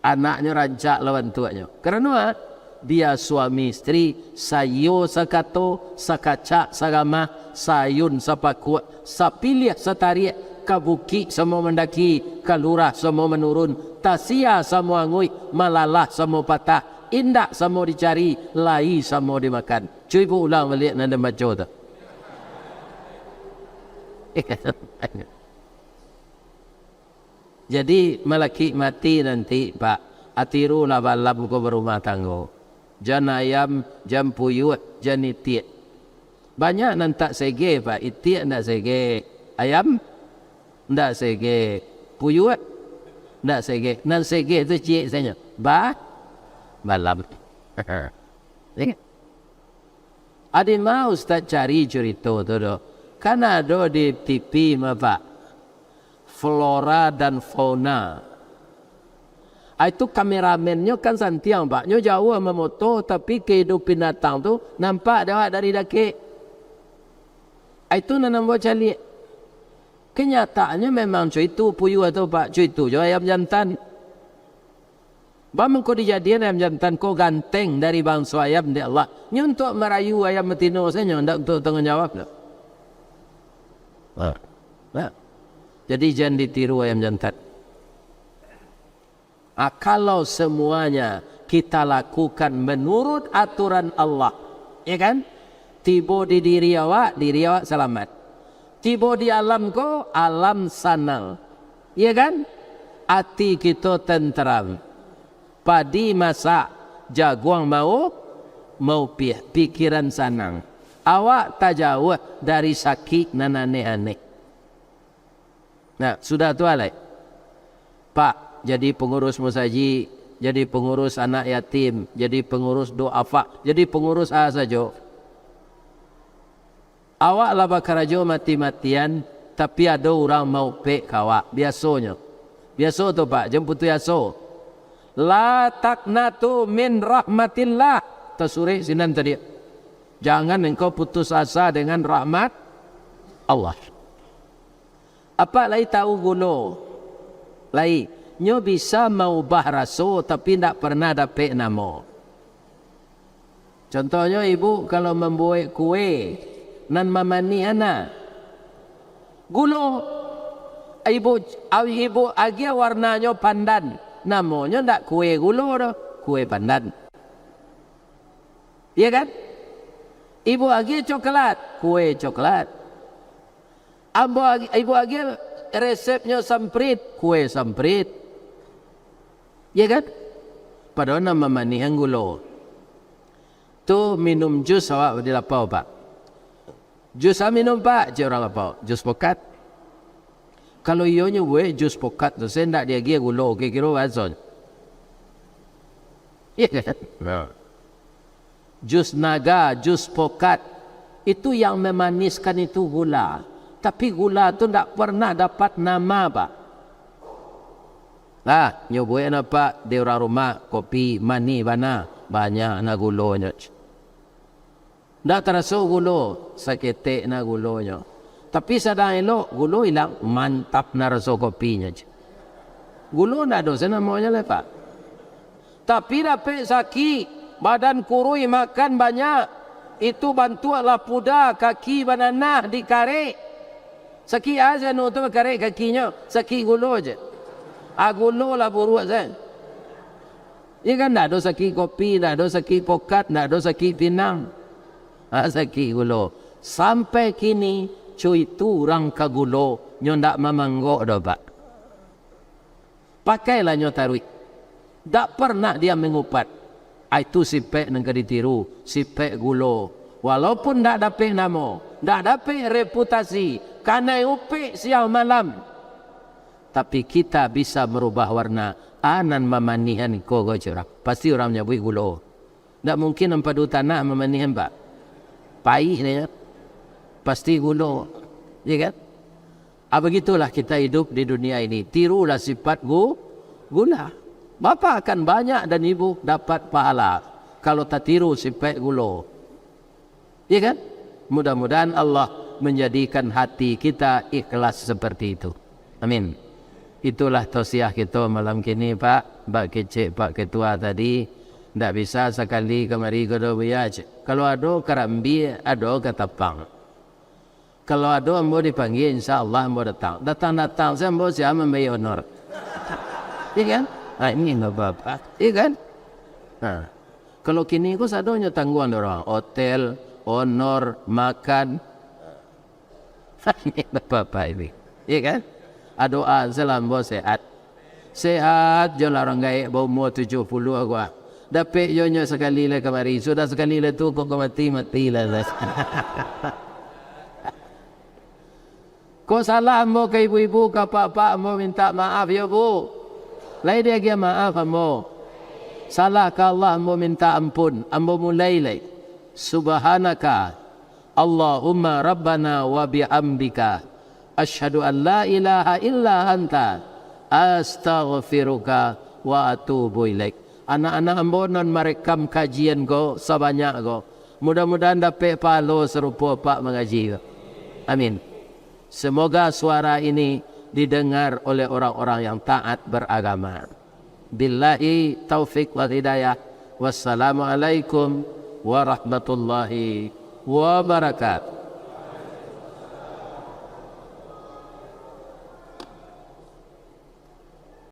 Anaknyo rancak lah bantuaknyo. Karano, ah, bia suami istri, saiyo sakato, sakacak saramah, saayun sapakuak, sapiliah satariak, ka bukik samo mandaki, ka lurah samo manurun, tasia samo anguih, malalah samo patah, indak samo dicari, lai samo dimakan. Cubo ulang baliak nan den baco tu. Jadi, malakik mati nanti, Pak, atirulah balam ko barumah tanggo. Jan ayam, jan puyuah, jan itiak. Banyak nan tak segeh, Pak. Itiak ndak segeh. Ayam ndak segeh. Puyuah ndak segeh. Nan segeh tu ciek sajo. Ba-, balam. Adi ma Ustaz cari curito tu doh. Kan ado di T V mah, Pak. Flora dan fauna. Ah, itu kameramennyo kan santiang, Pak. Nyo jauah mamoto, tapi kahidupan binatang tu nampak dek awak dari dakek. Ah, itu nan ambo caliak. Kenyataannyo memang co itu puyuah tu, Pak. Co itu jo ayam jantan. Ba mangko dijadian ayam jantan ko ganteng dari banso ayam dek Allah. Nyo untuak marayu ayam batino sajo, ndak untuak tangguang jawab doh. Nah. Nah. Jadi jan ditiru ayam jantan. Ah, kalau semuanya kita lakukan menurut aturan Allah, ya kan? Tibo di diri awak, diri awak salamat. Tibo di alam ko, alam sanang. Iya kan? Ati kito tenteram. Padi masak, jaguang mau, maupiah, pikiran sanang. Awak tajauah dari sakik nan aneh-aneh. Nah, sudah tu alai. Pak, jadi pangurus musajik, jadi pangurus anak yatim, jadi pangurus duafa, jadi pangurus a sajo. Awak lah bakarajo mati-matian, tapi ado urang maupek ka awak. Biasonyo. Biaso tu, Pak, jan putuih aso. La taqnatu min rahmatillah. Tasurek sinan tadi. Jangan engkau putus asa dengan rahmat Allah. Apak lai tahu gulo? Lai. Nyo bisa maubah raso, tapi ndak pernah dapek namo. Contohnyo, ibu kalau mambuek kue, nan mamanihan a, gulo. Ibu, ibu agiah warnanyo pandan, namonyo ndak kue gulo doh, kue pandan. Iya kan? Ibu agiah coklat, kue coklat. Ambo agi-, ibu agiah resepnyo samprit, kue samprit. Iya kan? Padahal nan mamanihan gulo. Tu minum jus awak di lapau, Pak. Jus a minum, Pak, cek urang lapau. Jus pokat. Kalau iyo nyo buek jus pokat tu, se ndak diagiah gulo, kiro-kiro basonyo. Iya kan? Nah. Jus naga, jus pokat, itu yang memaniskan itu gula. Tapi gula tu ndak pernah dapat nama, Pak. Lah, nyo buek napa di urang rumah, kopi manih bana, banyak na gulonyo. Ndak taraso gulo, saketek na gulonyo. Tapi sadang elok, gulo ilang, mantap na raso kopinyo. Gulo ndak ado se namonyo lai, Pak. Tapi dapek sakik, badan kuruih, makan banyak, itu bantuak lah puda, kaki bananah, dikarek. Sakik a se anu tu bakarek kakinyo, sakik gulo je. A, gulo lah buruak se. Iya kan, ndak ado sakik kopi, ndak ado sakik pokat, ndak ado sakik pinang. Ha, sakik gulo. Sampai kini, co itu urang ka gulo, nyo ndak mamanggok doh, Pak. Pakailah nyo taruih. Ndak pernah dia mangupat. Ah, itu sipek nan ka ditiru, sipek gulo. Walaupun ndak dapek namo, ndak dapek reputasi, kanai upek siang malam, tapi kita bisa marubah warna. A nan mamanihan ko, ko cek urang. Pasti urang manyabuik gulo. Ndak mungkin ampadu tanah mamanihan, Pak. Paih dia. Pasti gulo. Ya kan? Ah, begitulah kita hidup di dunia ini. Tirulah sifat gu-, gula. Bapak akan banyak dan ibu dapat pahala kalau tatiru sifat gulo. Ya kan? Mudah-mudahan Allah menjadikan hati kita ikhlas seperti itu. Amin. Itulah tausiah kita malam kini, Pak. Bak kecek Pak Ketua tadi, ndak bisa sakali kamari ko doh, Buya, cek. Kalau ado karambia, ado katapang. Kalau ado ambo dipanggia, insya Allah ambo datang. Datang-datang se ambo sia mambayia honor. Iya kan? Nah, ini ndak apa-apa. Iya kan? Nah, kalau kini ko sadonyo tangguang dek urang. Hotel, honor, makan. Ini ndak apa-apa ini. Iya kan? Doa se lah ambo sehat. Sehat jo lah urang gaek baumua tujuah puluah ko ah. Dapek jo nyo sakali lai kamari, sudah sakali lai tu kok ka mati, mati lah. Kok salah ambo ka ibu-ibu, ka apak-apak, ambo mintak maaf yo, Bu. Lai diagiah maaf ambo. Salah ka Allah ambo mintak ampun, ambo mulai lai. Subhanaka Allahumma Rabbana wa bihamdika, asyhadu an la ilaha illa anta, astaghfiruka wa atubu ilaik. Anak-anak ambo nan marekam kajian ko sabanyak ko, mudah-mudahan dapek pahalo sarupo Pak mangaji ko. Amin. Semoga suara ini didengar oleh orang-orang yang taat beragama. Billahi taufik wal hidayah. Wassalamualaikum warahmatullahi wabarakatuh.